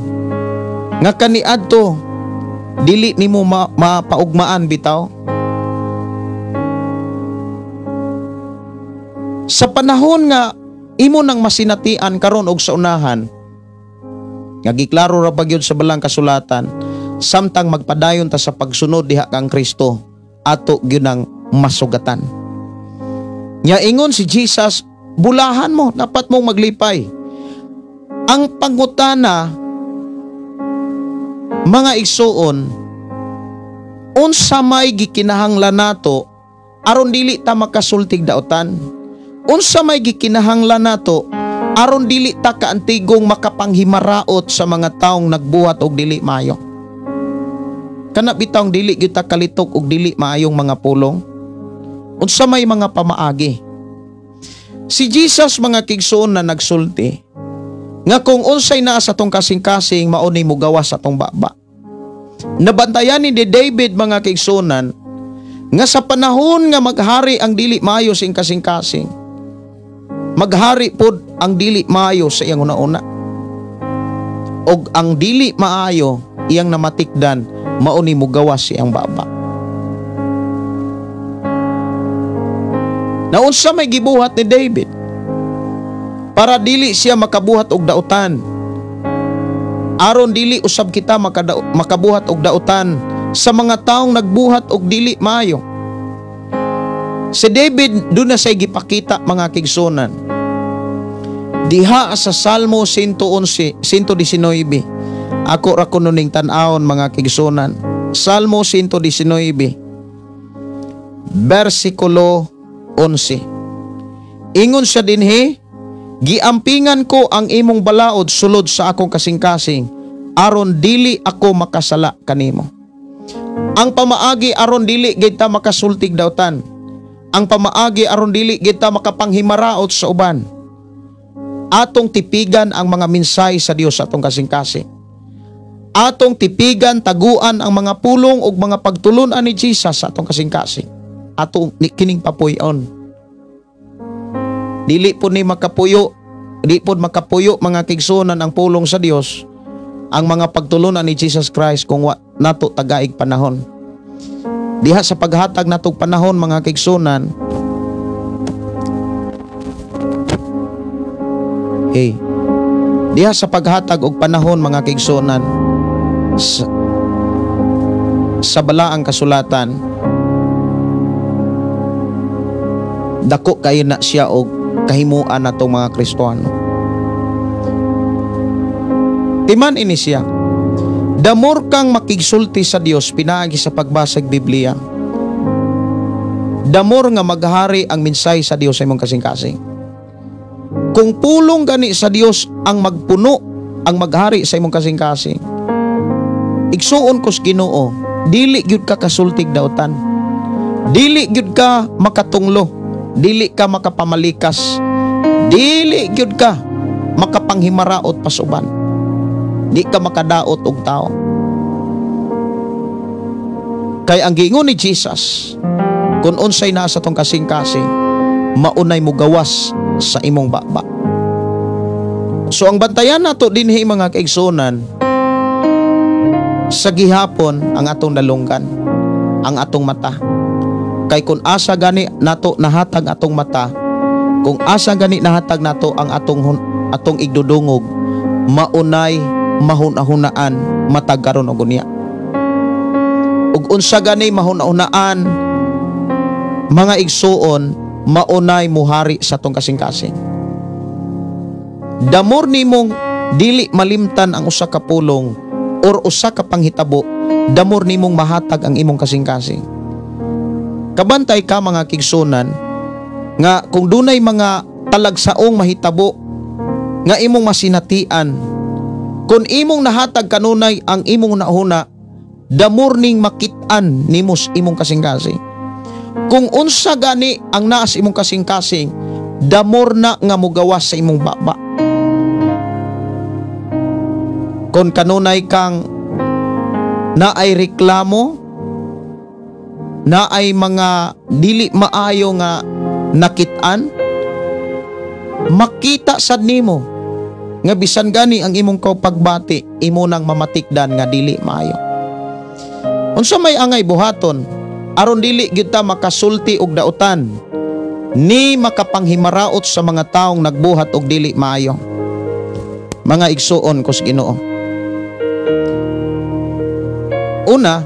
S2: nga kaniadto dili nimo mapaugmaan bitaw. Sa panahon nga imo nang masinatian karon og sa unahan, nga giklaro ra pa gyud sa balang kasulatan, samtang magpadayon ta sa pagsunod diha kang Kristo, ato gyud ang masugatan. Nya ingon si Jesus, bulahan mo, dapat mong maglipay. Ang pangutana mga igsuon, unsa may gikinahanglan nato aron dili ta makasultig dautan? Unsa may gikinahanglan nato aron dili ta kaantigong makapanghimaraot sa mga taong nagbuhat og dili maayo? Kana bitawng dili gyud ta kalitok og dili maayong mga pulong? Unsa may mga pamaagi? Si Jesus mga kigsuon na nagsulti nga kung unsay naa sa tong kasing-kasing mao ni mogawas sa tong baba. Nabantayan ni David mga kaigsuonan nga sa panahon nga maghari ang dili maayo sa iyang kasing-kasing, maghari pod ang dili maayo sa iyang una-una. Og ang dili maayo iyang namatikdan mao ni mogawas sa iyang baba. Naunsa may gibuhat ni David para dili siya makabuhat og dautan? Aron dili usab kita makabuhat og dautan sa mga taong nagbuhat og dili maayo. Si David doon na say gipakita, mga kaigsuonan. Diha sa Salmo 111, 119. Ako ra kuno ning tan-awon, mga kaigsuonan. Salmo 119 versikulo 11. Ingon siya dinhi, "Giampingan ko ang imong balaod sulod sa akong kasing-kasing aron dili ako makasala kanimo." Ang pamaagi aron dili kita makasultig dautan. Ang pamaagi aron dili kita makapanghimaraot sa uban. Atong tipigan ang mga mensahe sa Dios sa atong kasing-kasing. Atong tipigan, taguan ang mga pulong ug mga pagtulun-an ni Jesus sa atong kasing-kasing. Atong kining papuyon. Dili po ni makapuyo, di po makapuyo, mga kaigsuonan, ang pulong sa Dios, ang mga pagtulunan ni Jesus Christ kung wa nato tagaig panahon. Diha sa paghatag natog panahon, mga kaigsuonan, hey, diha sa paghatag og panahon, mga kaigsuonan, sa balaang kasulatan, dako kayo na siya og kahimuan natong mga Kristohano. Timan ini siya. The more kang makigsulti sa Dios pinaagi sa pagbasag Biblia, the more nga maghari ang mensahe sa Dios sa imong kasing-kasing. Kung pulong gani sa Dios ang magpuno, ang maghari sa imong kasing-kasing, igsuon ko sa Ginoo, dili gyud ka kasultig dautan. Dili gyud ka makatunglo, dili ka makapamalikas, dili gyud ka makapanghimaraot pasuban. Di ka makadaot og tao. Kay ang giingon ni Jesus, kung unsay naa sa tong kasing-kasing, maunay mo gawas sa imong baba. So ang bantayan nato dinhi, mga kaigsuonan, sa gihapon ang atong dalunggan, ang atong mata. Kay kung asa gani nato nahatag atong mata, kung asa gani nahatag nato ang atong igdudungog, maunay mahuna-hunaan matag karon og unya. Ug unsa gani mahuna-hunaan, mga igsuon, maunay muhari sa atong kasing-kasing. The more nimong dili malimtan ang usa ka pulong or usa ka panghitabo, the more nimong mahatag ang imong kasing-kasing. Kabantay ka, mga kaigsuonan, nga kung dunay mga talagsaong mahitabo nga imong masinatian, kung imong nahatag kanunay ang imong nahuna, the more ning makit-an nimo sa imong kasing-kasing. Kung unsa gani ang naa sa imong kasing-kasing, the more na nga mugawas sa imong baba. Kung kanunay kang naay reklamo, naay mga dili maayo nga nakit-an, makita sad nimo nga bisan gani ang imong pagbati, imo nang mamatikdan nga dili maayo. Unsa may angay buhaton aron dili gyud ta makasulti og dautan ni makapanghimaraot sa mga taong nagbuhat og dili maayo? Mga igsuon ko sa Ginoo, una,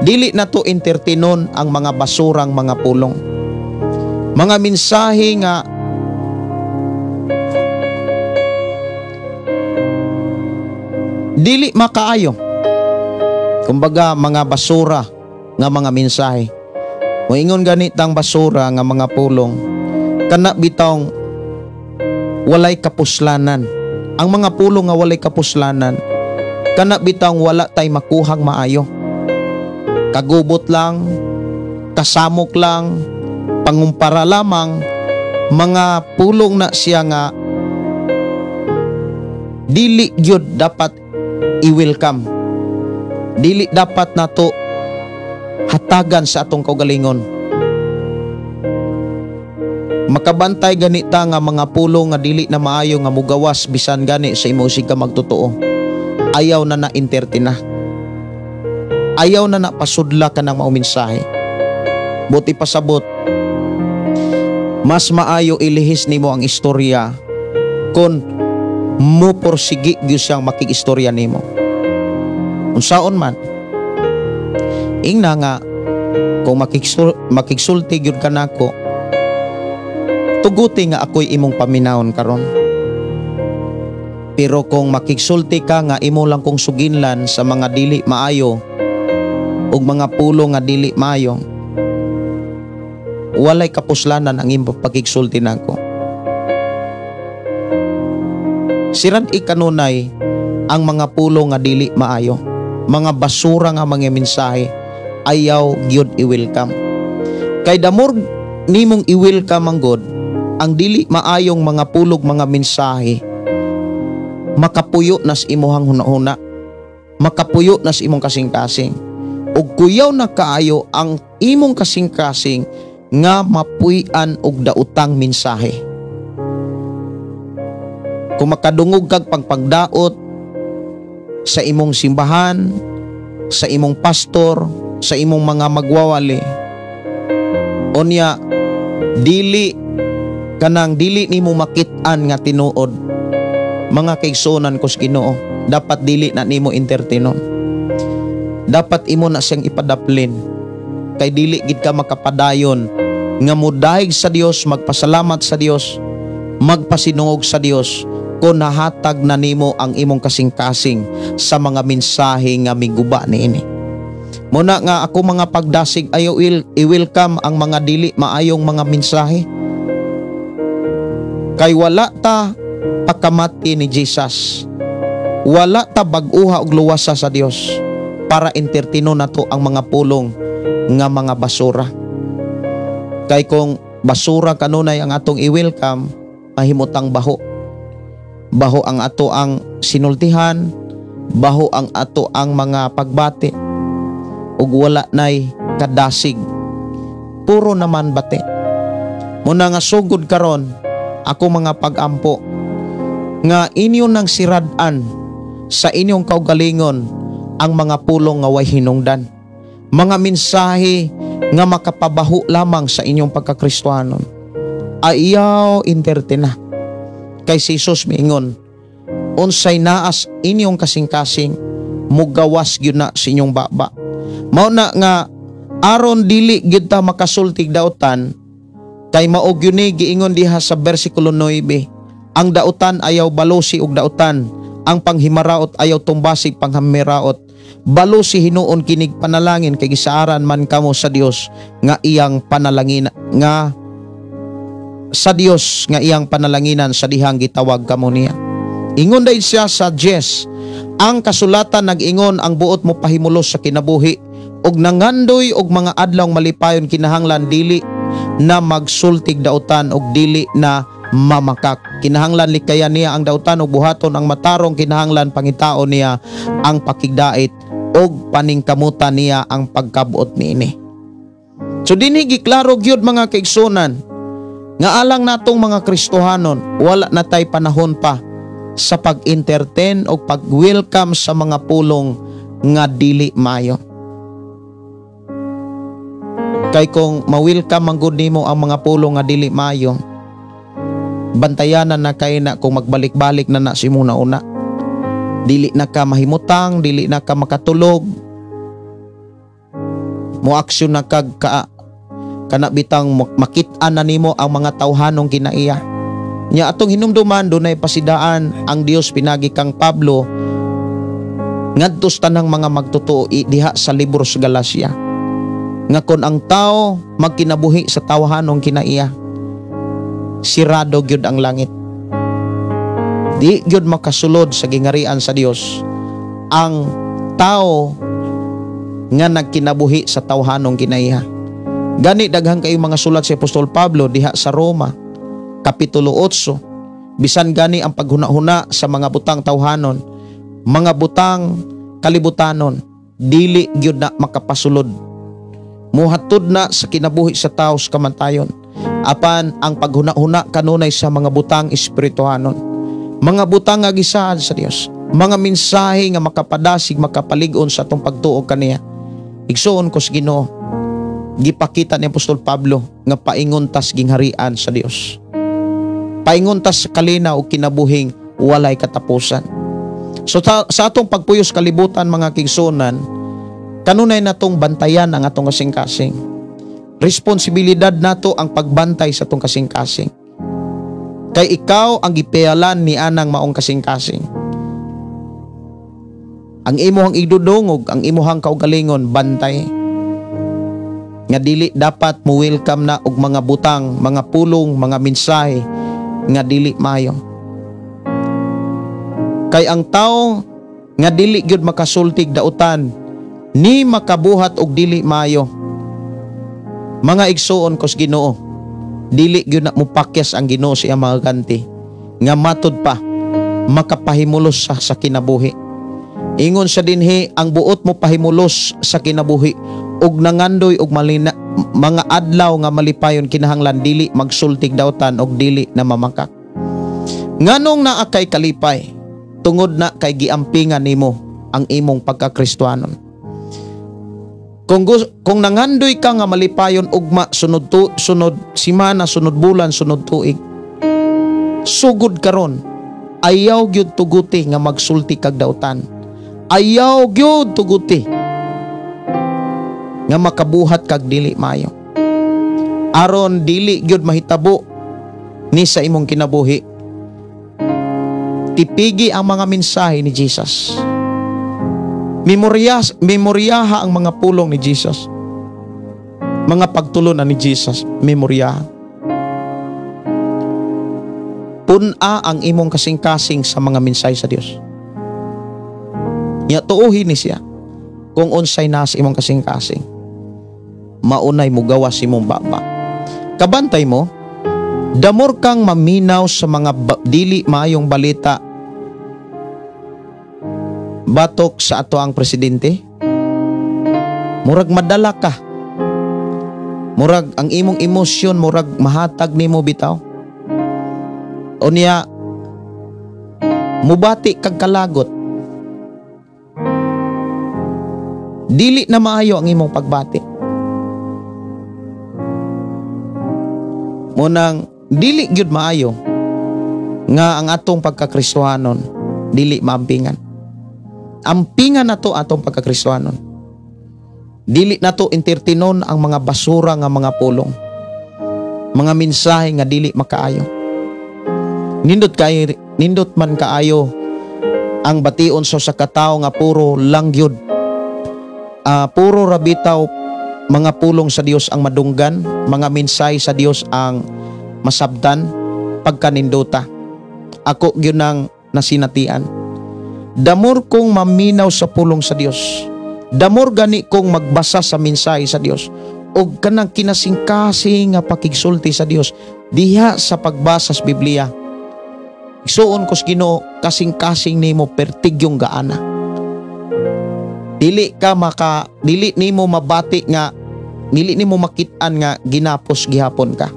S2: dili nato entertainon ang mga basurang mga pulong, mga mensahe nga dili makaayo. Kumbaga mga basura nga mga mensahe. Moingon gani tang basura nga mga pulong, kana bitawng walay kapuslanan. Ang mga pulong nga walay kapuslanan, kana bitawng wala tay makuhang maayo. Kagubot lang, kasamok lang, pangumpara lamang, mga pulong na siya nga dili gyud dapat i-welcome. Dili dapat nato hatagan sa atong kaugalingon. Makabantay ganita nga mga pulong nga dili na maayo nga mugawas bisan gani sa imo sig ka magtotoo. Ayaw na na entertain na. Ayaw na na pasudla ka ng maumensahe. Buti pasabot, mas maayo ilihis nimo ang istorya kung mo porsigi gyud siyang makig-istorya nimo. Unsaon man, Ingna nga kung makigsulti gyud ka nako, tuguti nga ako'y imong paminawon karon. Pero kung makigsulti ka nga imo lang kong suginlan sa mga dili maayo ug mga pulo nga dili maayo, walay kapuslanan ang imong pagkigsulti nako. Sirad ikanunay ang mga pulo nga dili maayo, mga basura nga mga mensahe, ayaw gyud i-welcome. Kay damor nimong i-welcome ang God, ang dili maayong mga pulog, mga mensahe, makapuyo nas imuhang hunahuna, makapuyo nas imong kasing-kasing. Ug kuyaw na kaayo ang imong kasing-kasing nga mapuy-an og daotang mensahe. Kung makadungog kag pagpagdaot sa imong simbahan, sa imong pastor, sa imong mga magwawali, unya dili kanang dili nimo makit-an nga tinuod, mga kaigsuonan ko sa Ginoo, dapat dili na nimo entertainon. Dapat imo na siyang ipadaplin, kay dili gid ka makapadayon nga mudahig sa Dios, magpasalamat sa Dios, magpasinungog sa Dios kung nahatag na nimo ang imong kasing-kasing sa mga mensahe nga miguba niini. Muna nga ako mga pagdasig, ayaw i-welcome ang mga dili maayong mga mensahe. Kay wala ta pakamati ni Jesus. Wala ta bag-uha og luwasa sa Dios para entertaino nato ang mga pulong nga mga basura. Kay kung basura kanunay ang atong i-welcome, mahimutang baho. Baho ang ato ang sinultihan, baho ang ato ang mga pagbati, ug wala nay kadasig. Puro naman bati. Muna nga sugod karon ako mga pag-ampo nga inyo nang sirad-an sa inyong kaugalingon ang mga pulong nga way hinungdan, mga mensahe nga makapabaho lamang sa inyong pagkakristohanon. Ayaw entertain na. Kay si Jesus miingon, unsay naas inyong kasing-kasing, mugawas gyud na sa inyong baba. Mao na nga aron dili gyud ta makasultig dautan, kay mao gyud ni giingon diha sa bersikulo 9, ang dautan ayaw balusi og dautan, ang panghimaraot ayaw tumbasig panghamiraot. Balusi hinuon kinig panalangin kay gisaaran man kamo sa Dios nga iyang panalangin, nga sa Dios nga iyang panalanginan sa dihang gitawag kamo niya. Ingon dahil siya sa Jes, ang kasulatan nag-ingon ang buot mo pahimulos sa kinabuhi og nangandoy og mga adlaw malipayon, kinahanglan dili na magsultig dautan og dili na mamakak. Kinahanglan likayan niya ang dautan og buhaton ang matarong, kinahanglan pangitaon niya ang pakigdait og paningkamutan niya ang pagkabuot niini. So dinhi giklaro gyud mga kaigsunan nga alang natong mga Kristohanon, wala na tay panahon pa sa pag-entertain o pag-welcome sa mga pulong nga dili mayo. Kay kung ma-welcome man gud nimo ang mga pulong nga dili mayo, bantayanan na kay na kung magbalik-balik na na si muna una. Dili na ka mahimutang, dili na ka makatulog. Mo-aksyon na kag ka kana bitang makit-an na nimo ang mga tawhanong kinaiya. Nya atong hinumduman, dunay pasidaan ang Dios pinagi kang Pablo ngadto sa tanang mga magtotoo diha sa libro sa Galacia. Nga kon ang tao magkinabuhi sa tawhanong kinaiya, sirado gyud ang langit. Di gyud makasulod sa gingarian sa Dios ang tao nga nagkinabuhi sa tawhanong kinaiya. Gani daghan kayo mga sulat si Apostol Pablo diha sa Roma Kapitulo 8, bisan gani ang paghuna-huna sa mga butang tawhanon, mga butang kalibutanon, dili gyud na makapasulod. Muhatod na sa kinabuhi sa tao sa kamantayon. Apan ang paghuna-huna kanunay sa mga butang espirituhanon, mga butang nga gisaad sa Dios, mga mensahe nga makapadasig, makapalig-on sa atong pagtuo kaniya. Igsuon ko sa Ginoo, gipakita ni Apostol Pablo nga paingon tas gingharian sa Dios. Paingon tas sa kalinaw o kinabuhing walay katapusan. So sa atong pagpuyos kalibutan mga kigsunan, Kanunay natong bantayan ang atong kasing-kasing. Responsibilidad nato ang pagbantay sa atong kasing-kasing. Kay ikaw ang gipialan ni anang maong kasing-kasing. Ang imuhang idudungog, ang imuhang kaugalingon, bantay. Nga dili dapat mo welcome na og mga butang, mga pulong, mga mensahe nga dili maayo. Kay ang tao nga dili gyud makasultig dautan ni makabuhat og dili maayo. Mga igsuon kos Ginoo, dili gyud na mopakyas ang Ginoo sa iyang mga ganti nga matud pa makapahimulos sa kinabuhi. Ingon sa dinhi, ang buot mo pahimulos sa kinabuhi og nangandoy og malina, mga adlaw nga malipayon, kinahanglan dili magsultig dautan og dili na mamakak. Nganong naa kay kalipay? Tungod na kay giampingan nimo ang imong pagkakristuanon. Kung nangandoy ka nga malipayon ugma, sunod tu, sunod simana, sunod bulan, sunod tuig, sugod karon, ayaw gyud tuguti nga magsulti kag dautan. Ayaw gyud tuguti nga makabuhat kag dili maayo. Aron dili gyud mahitabo ni sa imong kinabuhi. Tipigi ang mga mensahe ni Jesus. Memoryaha ang mga pulong ni Jesus. Mga pagtulunan ni Jesus, memoryaha. Pun-a ang imong kasing-kasing sa mga mensahe sa Dios. Nya tuohin ni siya kung unsay na sa imong kasing-kasing. Maunay mo gawas imong baba. Kabantay mo, damor kang maminaw sa mga dili maayong balita batok sa ato ang presidente. Murag madala ka. Murag ang imong emosyon, murag mahatag nimo bitaw. Unya mubati kag kalagot. Dili na maayo ang imong pagbati. Munang dili gyud maayo nga ang atong pagkakristohanon dili maampingan. Ampingan nato atong pagkakristohanon. Dili nato entertainon ang mga basura nga mga pulong, mga mensahe nga dili makaayo. Nindot man kaayo ang bation sa katawo nga puro lang gyud. Puro rabitaw mga pulong sa Dios ang madunggan, mga mensahe sa Dios ang masabtan pagkanindota. Ako gyud nang nasinatian. Damor kong maminaw sa pulong sa Dios. Damor gani kong magbasa sa mensahe sa Dios og kanang kinasingkasing nga pakigsulti sa Dios diha sa pagbasa sa Biblia. Igsuon ko sa Ginoo, kasing-kasing nimo pertigyong gaana. Dili ka maka dili nimo mabati nga dili nimo makit-an nga ginapos gihapon ka.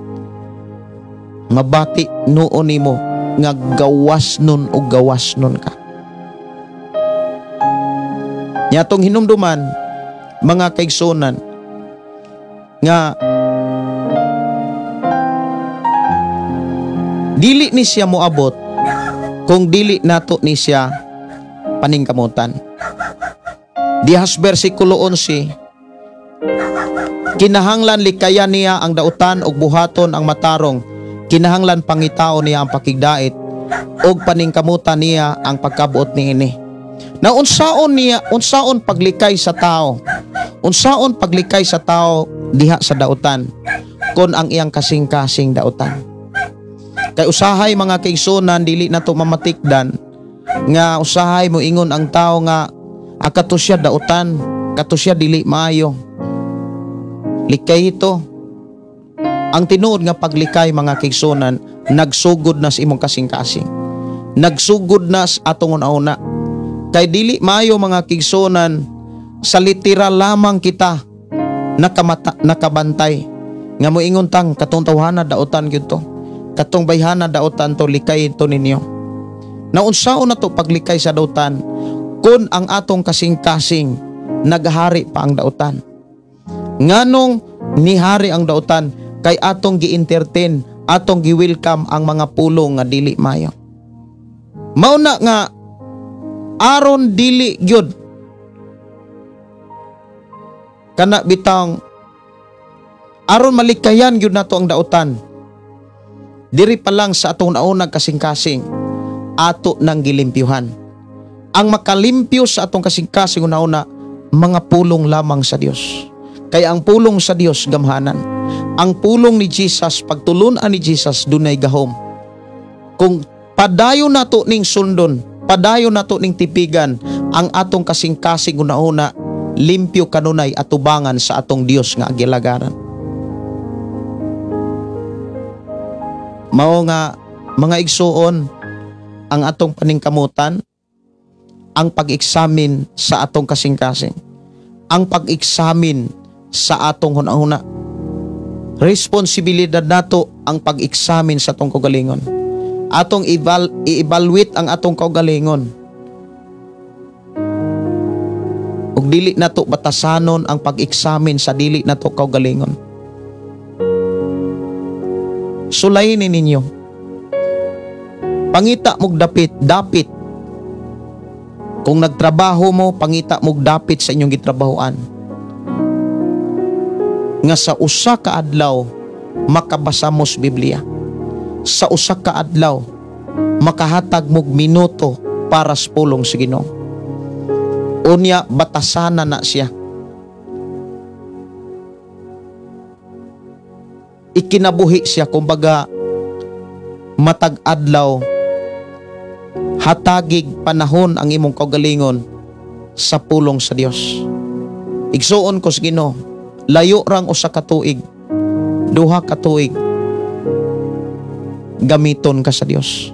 S2: Mabati nuon nimo nga gawas nun o gawas nun ka. Nya atong hinumduman mga kaigsuonan nga dili ni siya moabot kung dili nato ni siya paningkamutan. Dihas bersikulo 11, kinahanglan likayan niya ang dautan ug buhaton ang matarong, kinahanglan pangitaon niya ang pakigdait ug paningkamutan niya ang pagkabuot niini. Na unsaon niya, unsaon paglikay sa tao, unsaon paglikay sa tao diha sa dautan kon ang iyang kasing-kasing dautan. Kay usahay mga kaigsunan dili na to mamatikdan nga usahay mo ingon ang tao nga akato siya dautan, kato siya dili maayo. Likay ito. Ang tinuod nga paglikay mga kaigsunan nagsugod na sa imong kasing-kasing. Nagsugod na sa atong una-una. Kay dili maayo mga kaigsunan sa literal lamang kita nakabantay nga moingon tang katong tawhana dautan gyud to, katong bayhana dautan to, likay ito ninyo. Naunsaon na to paglikay sa dautan kun ang atong kasing-kasing naghari pa ang dautan? Nganong nihari ang dautan? Kay atong gi-entertain, atong gi-welcome ang mga pulong nga dili maayo. Mao na nga aron dili gyud Kana bitang aron malikayan gyud nato ang dautan. Diri pa lang sa atong naunang kasing-kasing, ato nang gilimpyuhan. Ang makalimpyo sa atong kasing-kasing una-una, mga pulong lamang sa Dios. Kaya ang pulong sa Dios gamhanan. Ang pulong ni Jesus, pagtulunan ni Jesus, dunay gahom. Kung padayon nato ning sundon, padayon nato ning tipigan, ang atong kasing-kasing una-una, limpyo kanunay atubangan sa atong Dios nga gilagaran. Mao nga mga igsuon, ang atong paningkamutan, ang pag-eksamin sa atong kasing-kasing, ang pag-eksamin sa atong hunahuna. Responsibilidad nato ang pag-eksamin sa atong kaugalingon. Atong i-evaluate ang atong kaugalingon. Ug dili nato batasanon ang pag-eksamin sa dili nato kaugalingon. Sulayin ninyo. Pangita mog dapit, dapit. Kung nagtrabaho mo, pangita mog dapit sa inyong gitrabahoan. Nga sa usa ka adlaw makabasa mo sa Biblia. Sa usa ka adlaw makahatag mog minuto para sa pulong sa Ginoo. Unya batasana na siya. Ikinabuhi siya, kumbaga matag adlaw hatagig panahon ang imong kaugalingon sa pulong sa Dios. Igsuon ko sa Ginoo, layo rang usa ka tuig, duha ka tuig, gamiton ka sa Dios.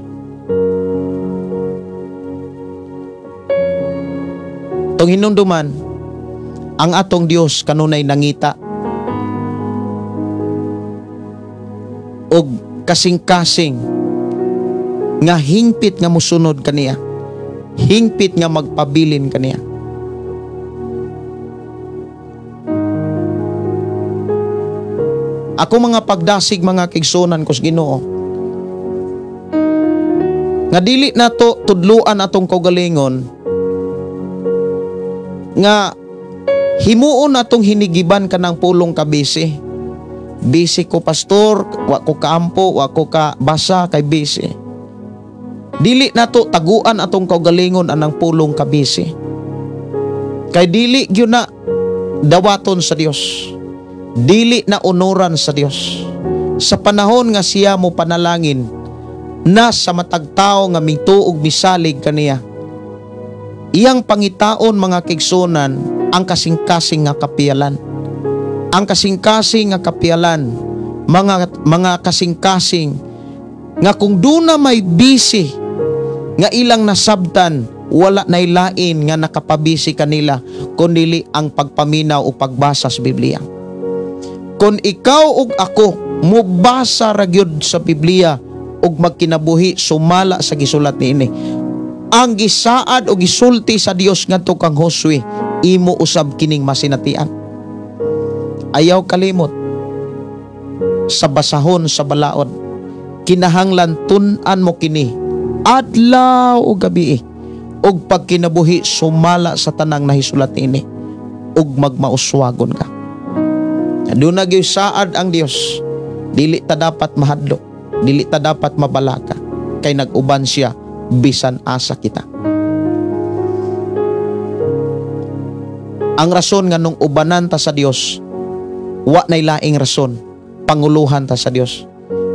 S2: Tong hinumduman, ang atong Dios kanunay nangita og kasing-kasing nga hingpit nga musunod kaniya, hingpit nga magpabilin kaniya. Ako mga pagdasig mga kaigsunan ko sa Ginoo, nga dili nato tudluan atong kaugalingon nga himuon atong hinigiban kanang pulong kabisi. Busy ko pastor, wa ko kaampo, wa ko ka basa kay busy. Dili nato taguan atong kaugalingon anang pulong kabisi. Kay dili gyud na dawaton sa Dios. Dili na onoran sa Dios. Sa panahon nga siya mo panalangin na sa matag tawo nga mituog misalig kaniya, iyang pangitaon mga kaigsunan ang kasing-kasing nga kapiyalan. Ang kasing-kasing nga kapiyalan, mga kasing-kasing nga kung duna may busy nga ilang nasabtan, wala nay lain nga nakapabisi kanila kundi ang pagpaminaw o pagbasa sa Biblia. Kung ikaw ug ako mobasa ra gyud sa Biblia ug magkinabuhi sumala sa gisulat niini, ang gisaad o gisulti sa Dios ngadto kang Josue, imo usab kining masinatian. Ayaw kalimot sa basahon sa balaod, kinahanglan tun-an mo kini adlaw o gabi ug pagkinabuhi sumala sa tanang nahisulat niini ug magmauswagon ka. Aduna gyud saad ang Dios, dili ta dapat mahadlok, dili ta dapat mabalaka, kay nag-uban siya bisan asa kita. Ang rason nga nung ubanan ta sa Dios, wa nay laing rason, panguluhan ta sa Dios.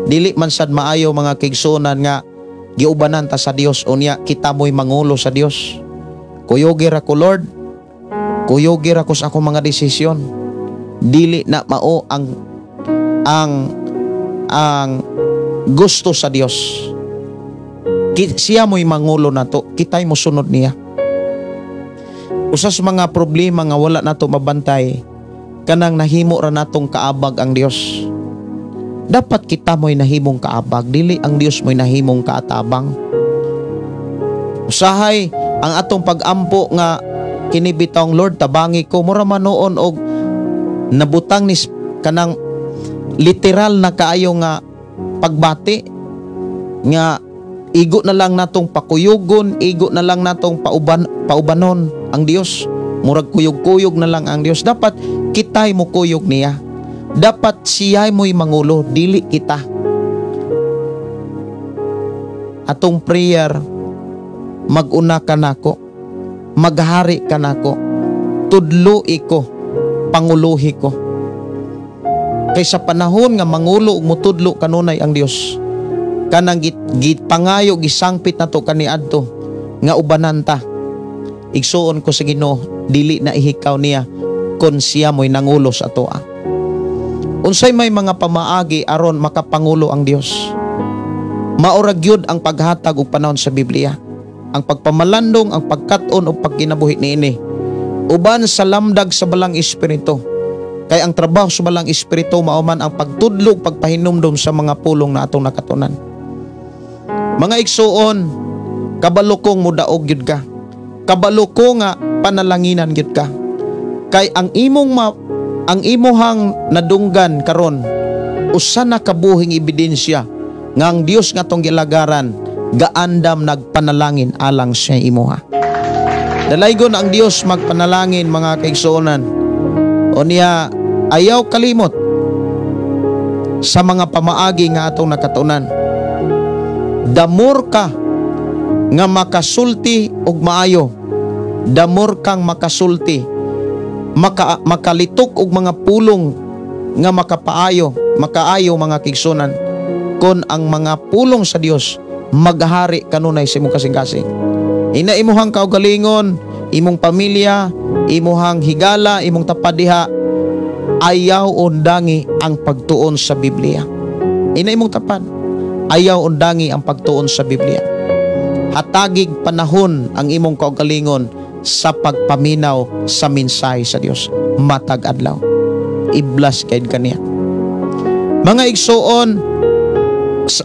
S2: Dili man sad maayo mga kaigsuonan nga giubanan ta sa Dios unya kita mo'y mangulo sa Dios. Kuyogir ako Lord, kuyogir ako sa akong mga desisyon. Dili na mao ang gusto sa Dios. Siya mo'y mangulo nato, kita'y mosunod niya. Usa sa mga problema nga wala nato mabantay, kanang nahimo ra natong kaabag ang Dios. Dapat kita mo'y nahimong kaabag, dili ang Dios mo'y nahimong kaatabang. Usahay ang atong pag-ampo nga kini bitawng Lord tabangi ko, mura man noon og nabutang ni kanang literal na kaayo nga pagbati nga igo na lang natong pakuyugon, igo na lang natong paubanon ang Dios. Murag kuyog-kuyog na lang ang Dios. Dapat Kita'y mukuyog niya. Dapat siya'y mo'y mangulo, dili kita. Atong prayer, mag-una ka nako, maghari ka nako, tudloi ko, panguluhi ko. Kay sa panahon nga mangulo ug mutudlo kanunay ang Dios, kanang gipangayo, gisangpit nato kaniadto nga ubanan ta. Igsuon ko sa Ginoo, dili na ihikaw niya kon siya mo'y nangulo sa atoa. Unsay may mga pamaagi aron makapangulo ang Dios? Maura gyud ang paghatag og panahon sa Biblia, ang pagpamalandong, ang pagkat-on o pagkinabuhi niini uban sa lamdag sa Balang Espiritu. Kay ang trabaho sa Balang Espiritu mao man ang pagtudlog, pagpahinumdom sa mga pulong na atong nakatunan. Mga igsuon, kabalo kong mudaog gyud ka. Kabalo ko nga panalanginan gyud ka. Kay ang imuhang nadunggan karon usa na kabuhing ebidensya nga ang Dios nga atong gilagaran gaandam nagpanalangin alang sa imuha. Dalaygon ang Dios magpanalangin, mga kaigsuonan. O niya, ayaw kalimot sa mga pamaagi nga atong nakatunan. Damor ka nga makasulti og maayo. Damor kang makasulti, makalitok og mga pulong nga makapaayo, makaayo, mga kaigsuonan, kon ang mga pulong sa Dios maghari kanunay sa imong kasing-kasing. Ina imuhang kaugalingon, imong pamilya, imuhang higala, imong tapad diha, ayaw undangi ang pagtuon sa Biblia. Ina imong tapad, ayaw undangi ang pagtuon sa Biblia. Hatagig panahon ang imong kaugalingon sa pagpaminaw sa mensahe sa Dios matag adlaw. I-bless kaayo kaniya. Mga igsuon,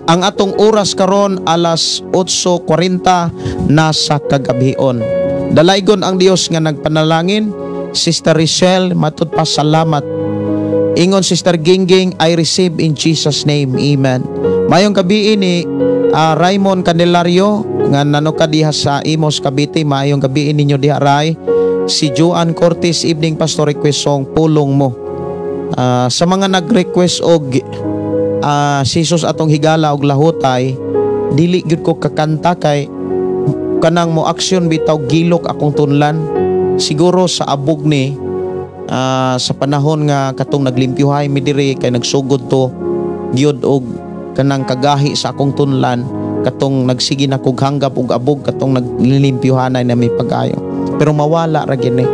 S2: ang atong oras karon alas 8:40 na sa kagabhion. Dalaygon ang Dios nga nagpanalangin. Sister Richelle, matud pa salamat. Ingon Sister Gingging, "I receive in Jesus' name. Amen." Mayong gabi ni Raymond Candelario nga nanuka diha sa Imos, Cavite. Mayong gabi ninyo diha, Ray. Si Joan Cortez, "Evening, Pastor, request song Pulong Mo." Sa mga nag-request og si Jesus atong higala og Lahutay, dili gyud ko kakanta kay kanang mo aksyon bitaw, gilok akong tunlan. Siguro sa abog ni sa panahon nga katong naglimpyuhay mi diri, kay nagsugod to gyud og kanang kagahi sa akong tunlan katong nagsige na kog hanggap og abog katong naglilimpyuhanay na may pag-ayo, pero mawala ra gyud ni,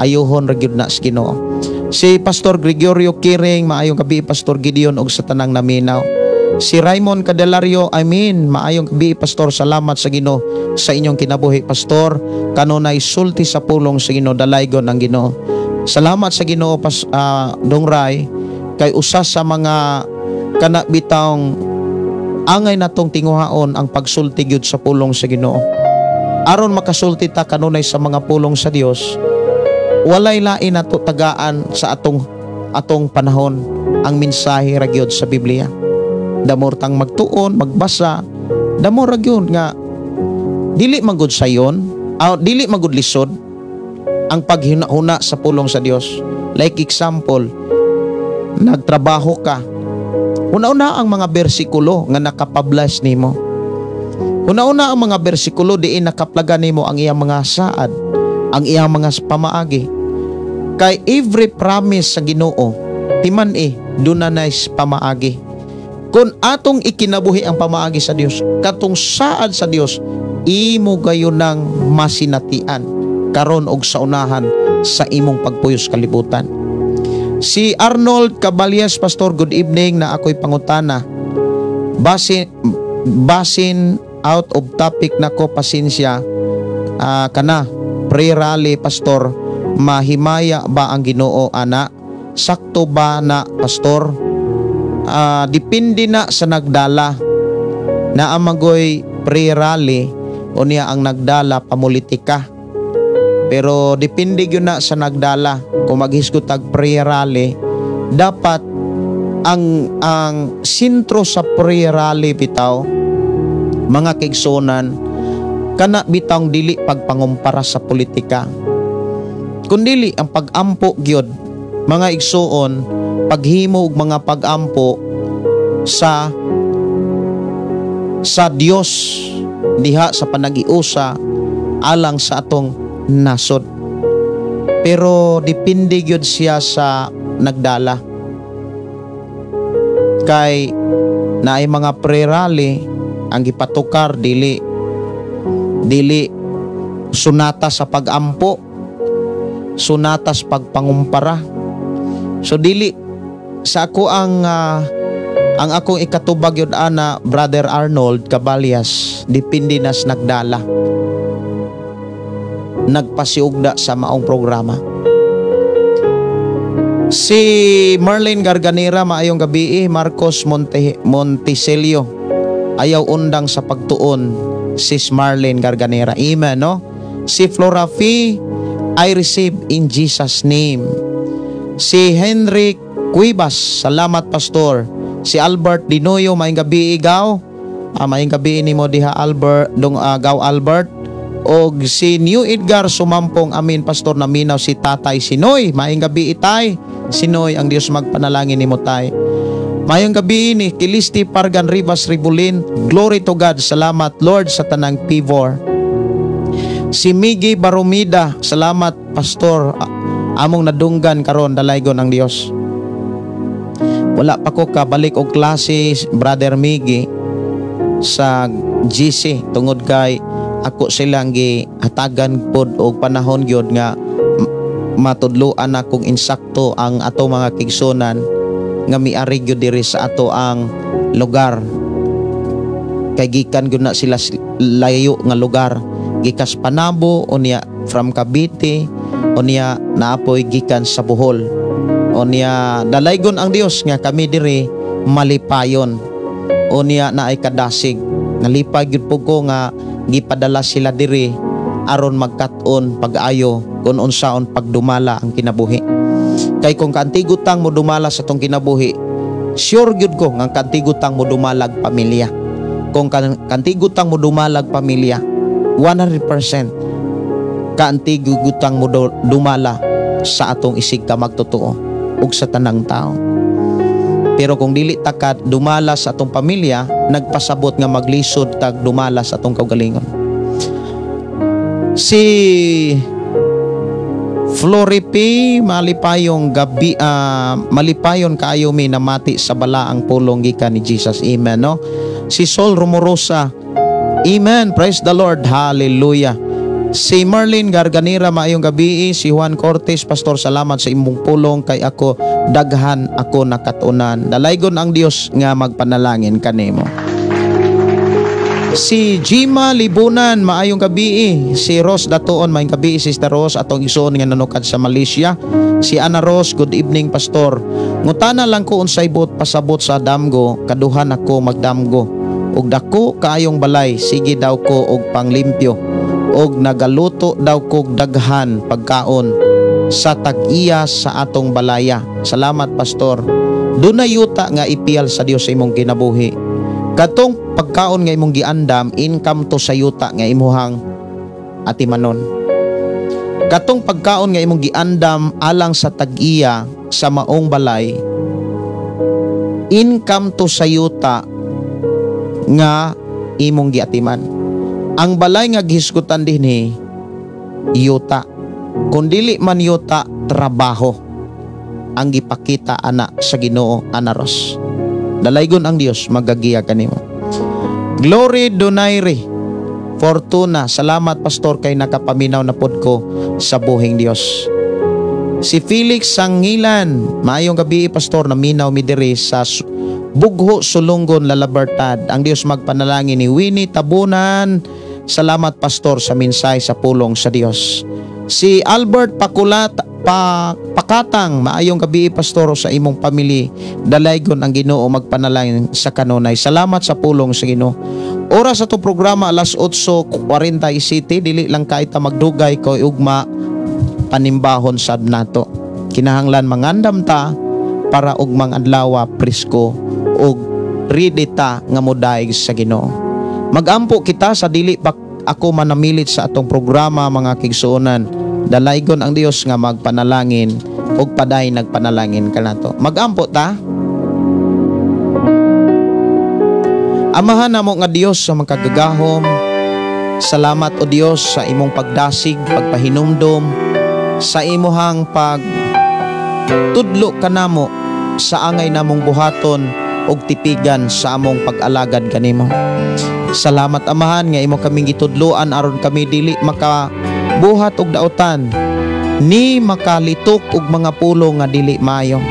S2: ayuhon ra gyud na sa Ginoo. Si Pastor Gregorio Kiring, maayong gabi, Pastor Gideon, og sa tanang naminaw. Si Raymond Candelario, I mean, maayong gabi, Pastor, salamat sa Ginoo sa inyong kinabuhi, Pastor. Kanunay sulti sa pulong sa Ginoo, dalaygon ang Ginoo. Salamat sa Ginoo, Dong Ray, kay usa sa mga kana bitawng angay natong tinguhaon ang pagsulti gyud sa pulong sa Ginoo. Aron makasulti ta kanunay sa mga pulong sa Dios, walay lain nato tagaan sa atong atong panahon, ang mensahe ra gyud sa Biblia. Damor tang magtuon, magbasa, damor ra gyud nga dili magud sayon, dili magud lisod ang paghuna-huna sa pulong sa Dios. Like example, nagtrabaho ka. Una-una ang mga bersikulo nga nakapabless nimo. Una-una ang mga bersikulo diin nakaplaga nimo ang iyang mga saad, ang iyang mga pamaagi. Kay every promise sa Ginoo, timan eh, duna na pamaagi. Kung atong ikinabuhi ang pamaagi sa Dios, katong saad sa Dios, imo gayon ng masinatian karon og sa unahan sa imong pagpuyos kalibutan. Si Arnold Caballes, "Pastor, good evening, na ako'y pangutana. Basin out of topic nako, pasensya kana pre-rally, Pastor, mahimaya ba ang Ginoo ana? Sakto ba na, Pastor?" Depende na sa nagdala. Naa magoy pre-rally o niya ang nagdala pamulitika. Pero depende gyud na sa nagdala. Kung maghisgot tag pre-rally, dapat ang sentro sa pre-rally bitaw, mga kaigsuonan, kana bitawng dili pagpangumpara sa politika, kundili ang pagampo gyud. Mga igsuon, paghimo og mga pagampo sa Dios diha sa panagiusa alang sa atong nasod. Pero depende gyud siya sa nagdala. Kay naay mga pre-rally ang gipatukar dili dili sunata sa pagampo, sunata sa pagpangumpara. So dili sa ako ang akong ikatubag yun ana, Brother Arnold Caballas, depende nas nagdala, nagpasiugda sa maong programa. Si Marlene Garganera, maayong gabi. Marcos Monticelio, ayaw undang sa pagtuon, Sis Marlene Garganera. Amen, no? Si Flora F, I receive in Jesus' name. Si Henry Cuevas, salamat, Pastor. Si Albert Dinoyo, maayong gabi, igaw. Maayong gabi nimo diha, Albert, dong gaw Albert. Og si New Edgar Sumampong, amin, Pastor, naminaw si Tatay Sinoy. Maayong gabi, itay. Sinoy, ang Dios magpanalangin nimo, tay. Maayong gabi ni Kilisti Pargan Rivas Ribulin. Glory to God. Salamat, Lord, sa tanang pivor. Si Miggy Barumida, salamat, Pastor. Among nadunggan karon, dalaygon ang Dios. Wala pa ko kabalik og klase, Brother Miggy, sa GC tungod kay ako silang gihatagan pod og panahon gyud nga matudloan akong insakto ang ato mga kigsunan nga miari gyud diri sa ato ang lugar, kay gikan gyud na sila layo nga lugar, gikas Panabo, unya from Cavite, unya naapoy gikan sa Bohol. Unya dalaygon ang Dios nga kami diri malipayon, unya naay kadasig. Nalipay gyud po ko nga gipadala sila diri aron magkat-on pag-ayo kung unsaon pagdumala ang kinabuhi, kay kung kaantigutang mo dumala sa tong kinabuhi, sure gyud ko nga kaantigutang mo dumalag pamilya. Kung kantigutang mo dumalag pamilya, 100% kaantigutang mo dumala sa atong isig ka magtotoo ug sa tanang tao. Pero kung dili ta ka dumala sa atong pamilya, nagpasabot nga maglisod tag dumala sa atong kaugalingon. Si Floripi, malipayong gabi, malipayon kaayo mi namati sa balaang pulong gikan ni Jesus. Amen, no? Si Sol Rumorosa, amen, praise the Lord, hallelujah. Si Merlin Garganera, maayong gabi. Si Juan Cortez, Pastor, salamat sa imong pulong kay ako daghan ako nakatunan. Dalaygon ang Dios nga magpanalangin kanimo. Si Jima Libunan, maayong gabi. Si Rose Datuon, maayong gabi, Sister Rose, atong isuon nga nanukad sa Malaysia. Si Ana Rose, good evening, Pastor. Ngutana lang ko unsay buot pasabot sa damgo, kaduhan ako magdamgo. Og dako kaayong balay, sige daw ko og panglimpyo. Og nagaluto daw kog daghan pagkaon sa tag-iya sa atong balaya. Salamat, Pastor. Dunay yuta nga ipiyal sa Dios sa imong kinabuhi. Katong pagkaon nga imong giandam, income to sa yuta nga imuhang atimanon. Katong pagkaon nga imong giandam alang sa tag-iya sa maong balay, income to sa yuta nga imong giatiman. Ang balay nga gihisgutan dinhi, yuta. Kung dili man yuta, trabaho ang gipakita ana sa Ginoo, Anaros. Dalaygon ang Dios magagiya kanimo. Glory Donaire Fortuna, salamat, Pastor, kay nakapaminaw na pod ko sa buhing Dios. Si Felix Sangilan, maayong gabi, Pastor, naminaw mi diri sa Bugho, Sulungon, La Libertad. Ang Dios magpanalangin ni Winnie Tabunan. Salamat, Pastor, sa minsay sa pulong sa Dios. Si Albert Pakulat Pakatang, maayong gabi, Pastor, sa imong pamilya. Dalaygon ang Ginoo magpanalangin sa kanunay. Salamat sa pulong sa Ginoo. Oras sa itong programa alas 8:47, dili lang kahit ta magdugay koy ugma panimbahon sad nato. Kinahanglan mangandam ta para ugmang adlaw presko og ready ta nga modaig sa Ginoo. Magampo kita sa dili pa ako manamilit sa atong programa, mga kigsuonan. Dalaygon ang Dios nga magpanalangin Ug paday nagpanalangin kanato. Magampo ta. Amahan namo nga Dios sa makagagahom, salamat o Dios sa imong pagdasig, pagpahinumdom, sa imuhang pag tudlo kanamo sa angay namong buhaton og tipigan sa among pag-alagad kanimo. Salamat, Amahan, nga imo kaming gitudloan aron kami dili makabuhat og dautan ni makalitok og mga pulo nga dili maayo.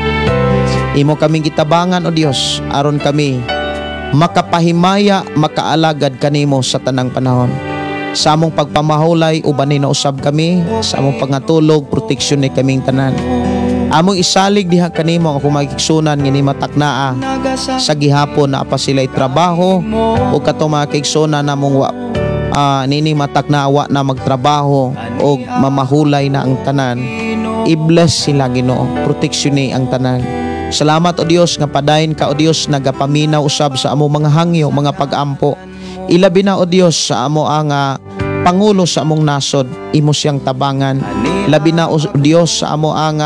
S2: Imo kaming gitabangan, o Dios, aron kami makapahimaya, makaalagad kanimo sa tanang panahon. Sa among pagpamahulay, ubanin na usab kami. Sa among pangatulog, proteksyon ni kaming tanan. Among isalig diha kanimo ang akong magigsunan nga ni mataknaa sa gihapon na pa sila'y trabaho o katong mga kaigsunan namong wa nini mataknaa wa na magtrabaho o mamahulay na ang tanan. I-bless sila, Ginoo, proteksyon ni ang tanan. Salamat, o Dios, nga padayon ka, o Dios, nagapaminaw usab sa among mga hangyo, mga pag-ampo. Ilabi na, o Dios, sa amo ang pangulo sa among nasod, imo siyang tabangan. Labi na, o Dios, sa amo ang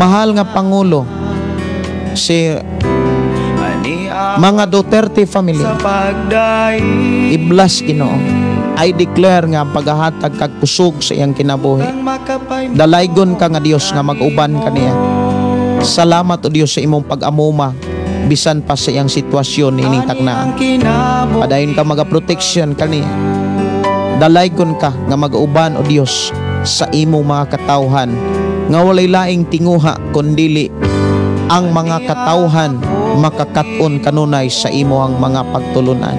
S2: mahal nga pangulo, si mga Duterte family. I-bless, Ginoo. I declare nga paghahatag kag kusog sa iyang kinabuhi. Dalaygon ka nga Dios nga mag-uban kaniya. Salamat, o Dios, sa imong pag-amuma bisan pa sa iyang sitwasyon niining taknaan. Padayon ka maga-protection kaniya. Dalaygon ka nga mag-uban, o Dios, sa imong mga katawhan nga walay laing tinguha kundili ang mga katawhan makakat-on kanunay sa imong mga pagtulunan.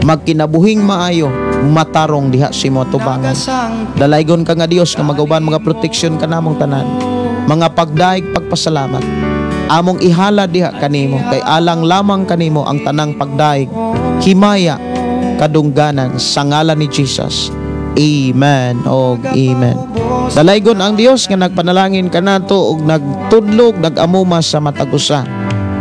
S2: Magkinabuhing maayo, matarong diha sa imong tubangan. Dalaygon ka nga Dios nga mag-uban, mga proteksyon ka namong tanan. Mga pagdaig, pagpasalamat. Among ihala diha kanimo, kay alang lamang kanimo ang tanang pagdaig, himaya, kadungganan sa ngalan ni Jesus. Amen og amen. Dalaygon ang Dios nga nagpanalangin kanato og nagtudlog, nag-amuma sa matag usa.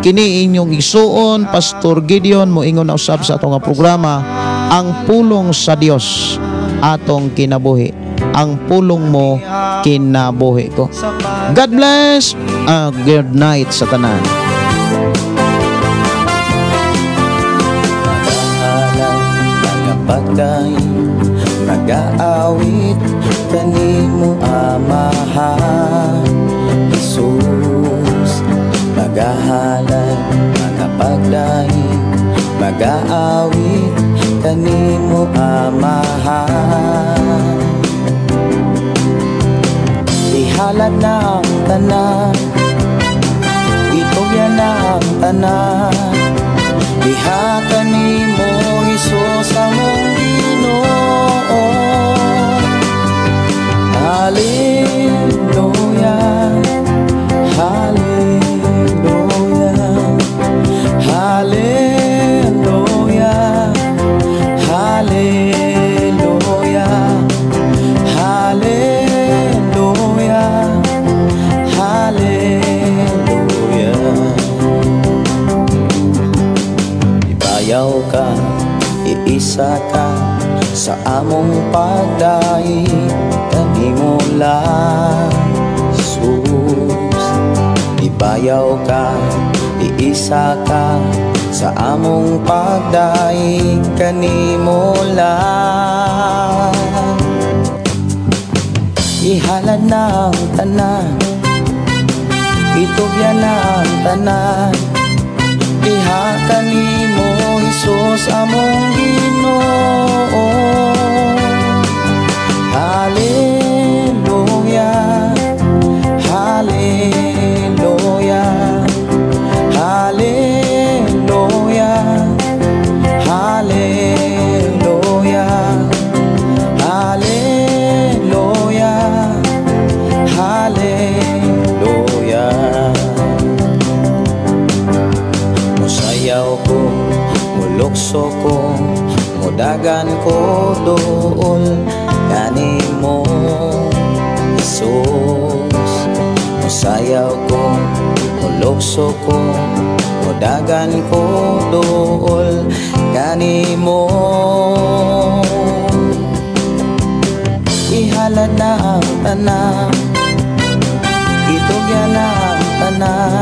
S2: Kini inyong igsuon, Pastor Gideon, moingon na usab sa atong programa, ang pulong sa Dios atong kinabuhi. Ang pulong mo, kinabuhi ko. God bless. Good night sa tanan.
S1: Nagapagday, nagaawit kanimo, Amahan Jesus. Nagahalad, nagapagday, magaawit kanimo, Amahan. Ihalad na ang tanan, itugyan na ang tanan, diha kanimo, Hesus, among Ginoo. Hallelujah, hallelujah, hallelujah, hallelujah, hallelujah, hallelujah. Ibayaw ka, iisa ka sa among pagdaig kanimo lang, Jesus. Ibayaw ka, iisa ka sa among pagdaig kanimo lang. Ihalad na ang tanan, itugyan na ang tanan, diha kanimo, Hesus, among Ginoo. Hallelujah, hallelujah, hallelujah, hallelujah, hallelujah, hallelujah. Musayaw ko, mulukso ko, mudagan ko dool kanimo, Jesus. Musayaw ko, mulukso ko, mudagan ko dool kanimo. Ihalad na ang tanan,
S3: na.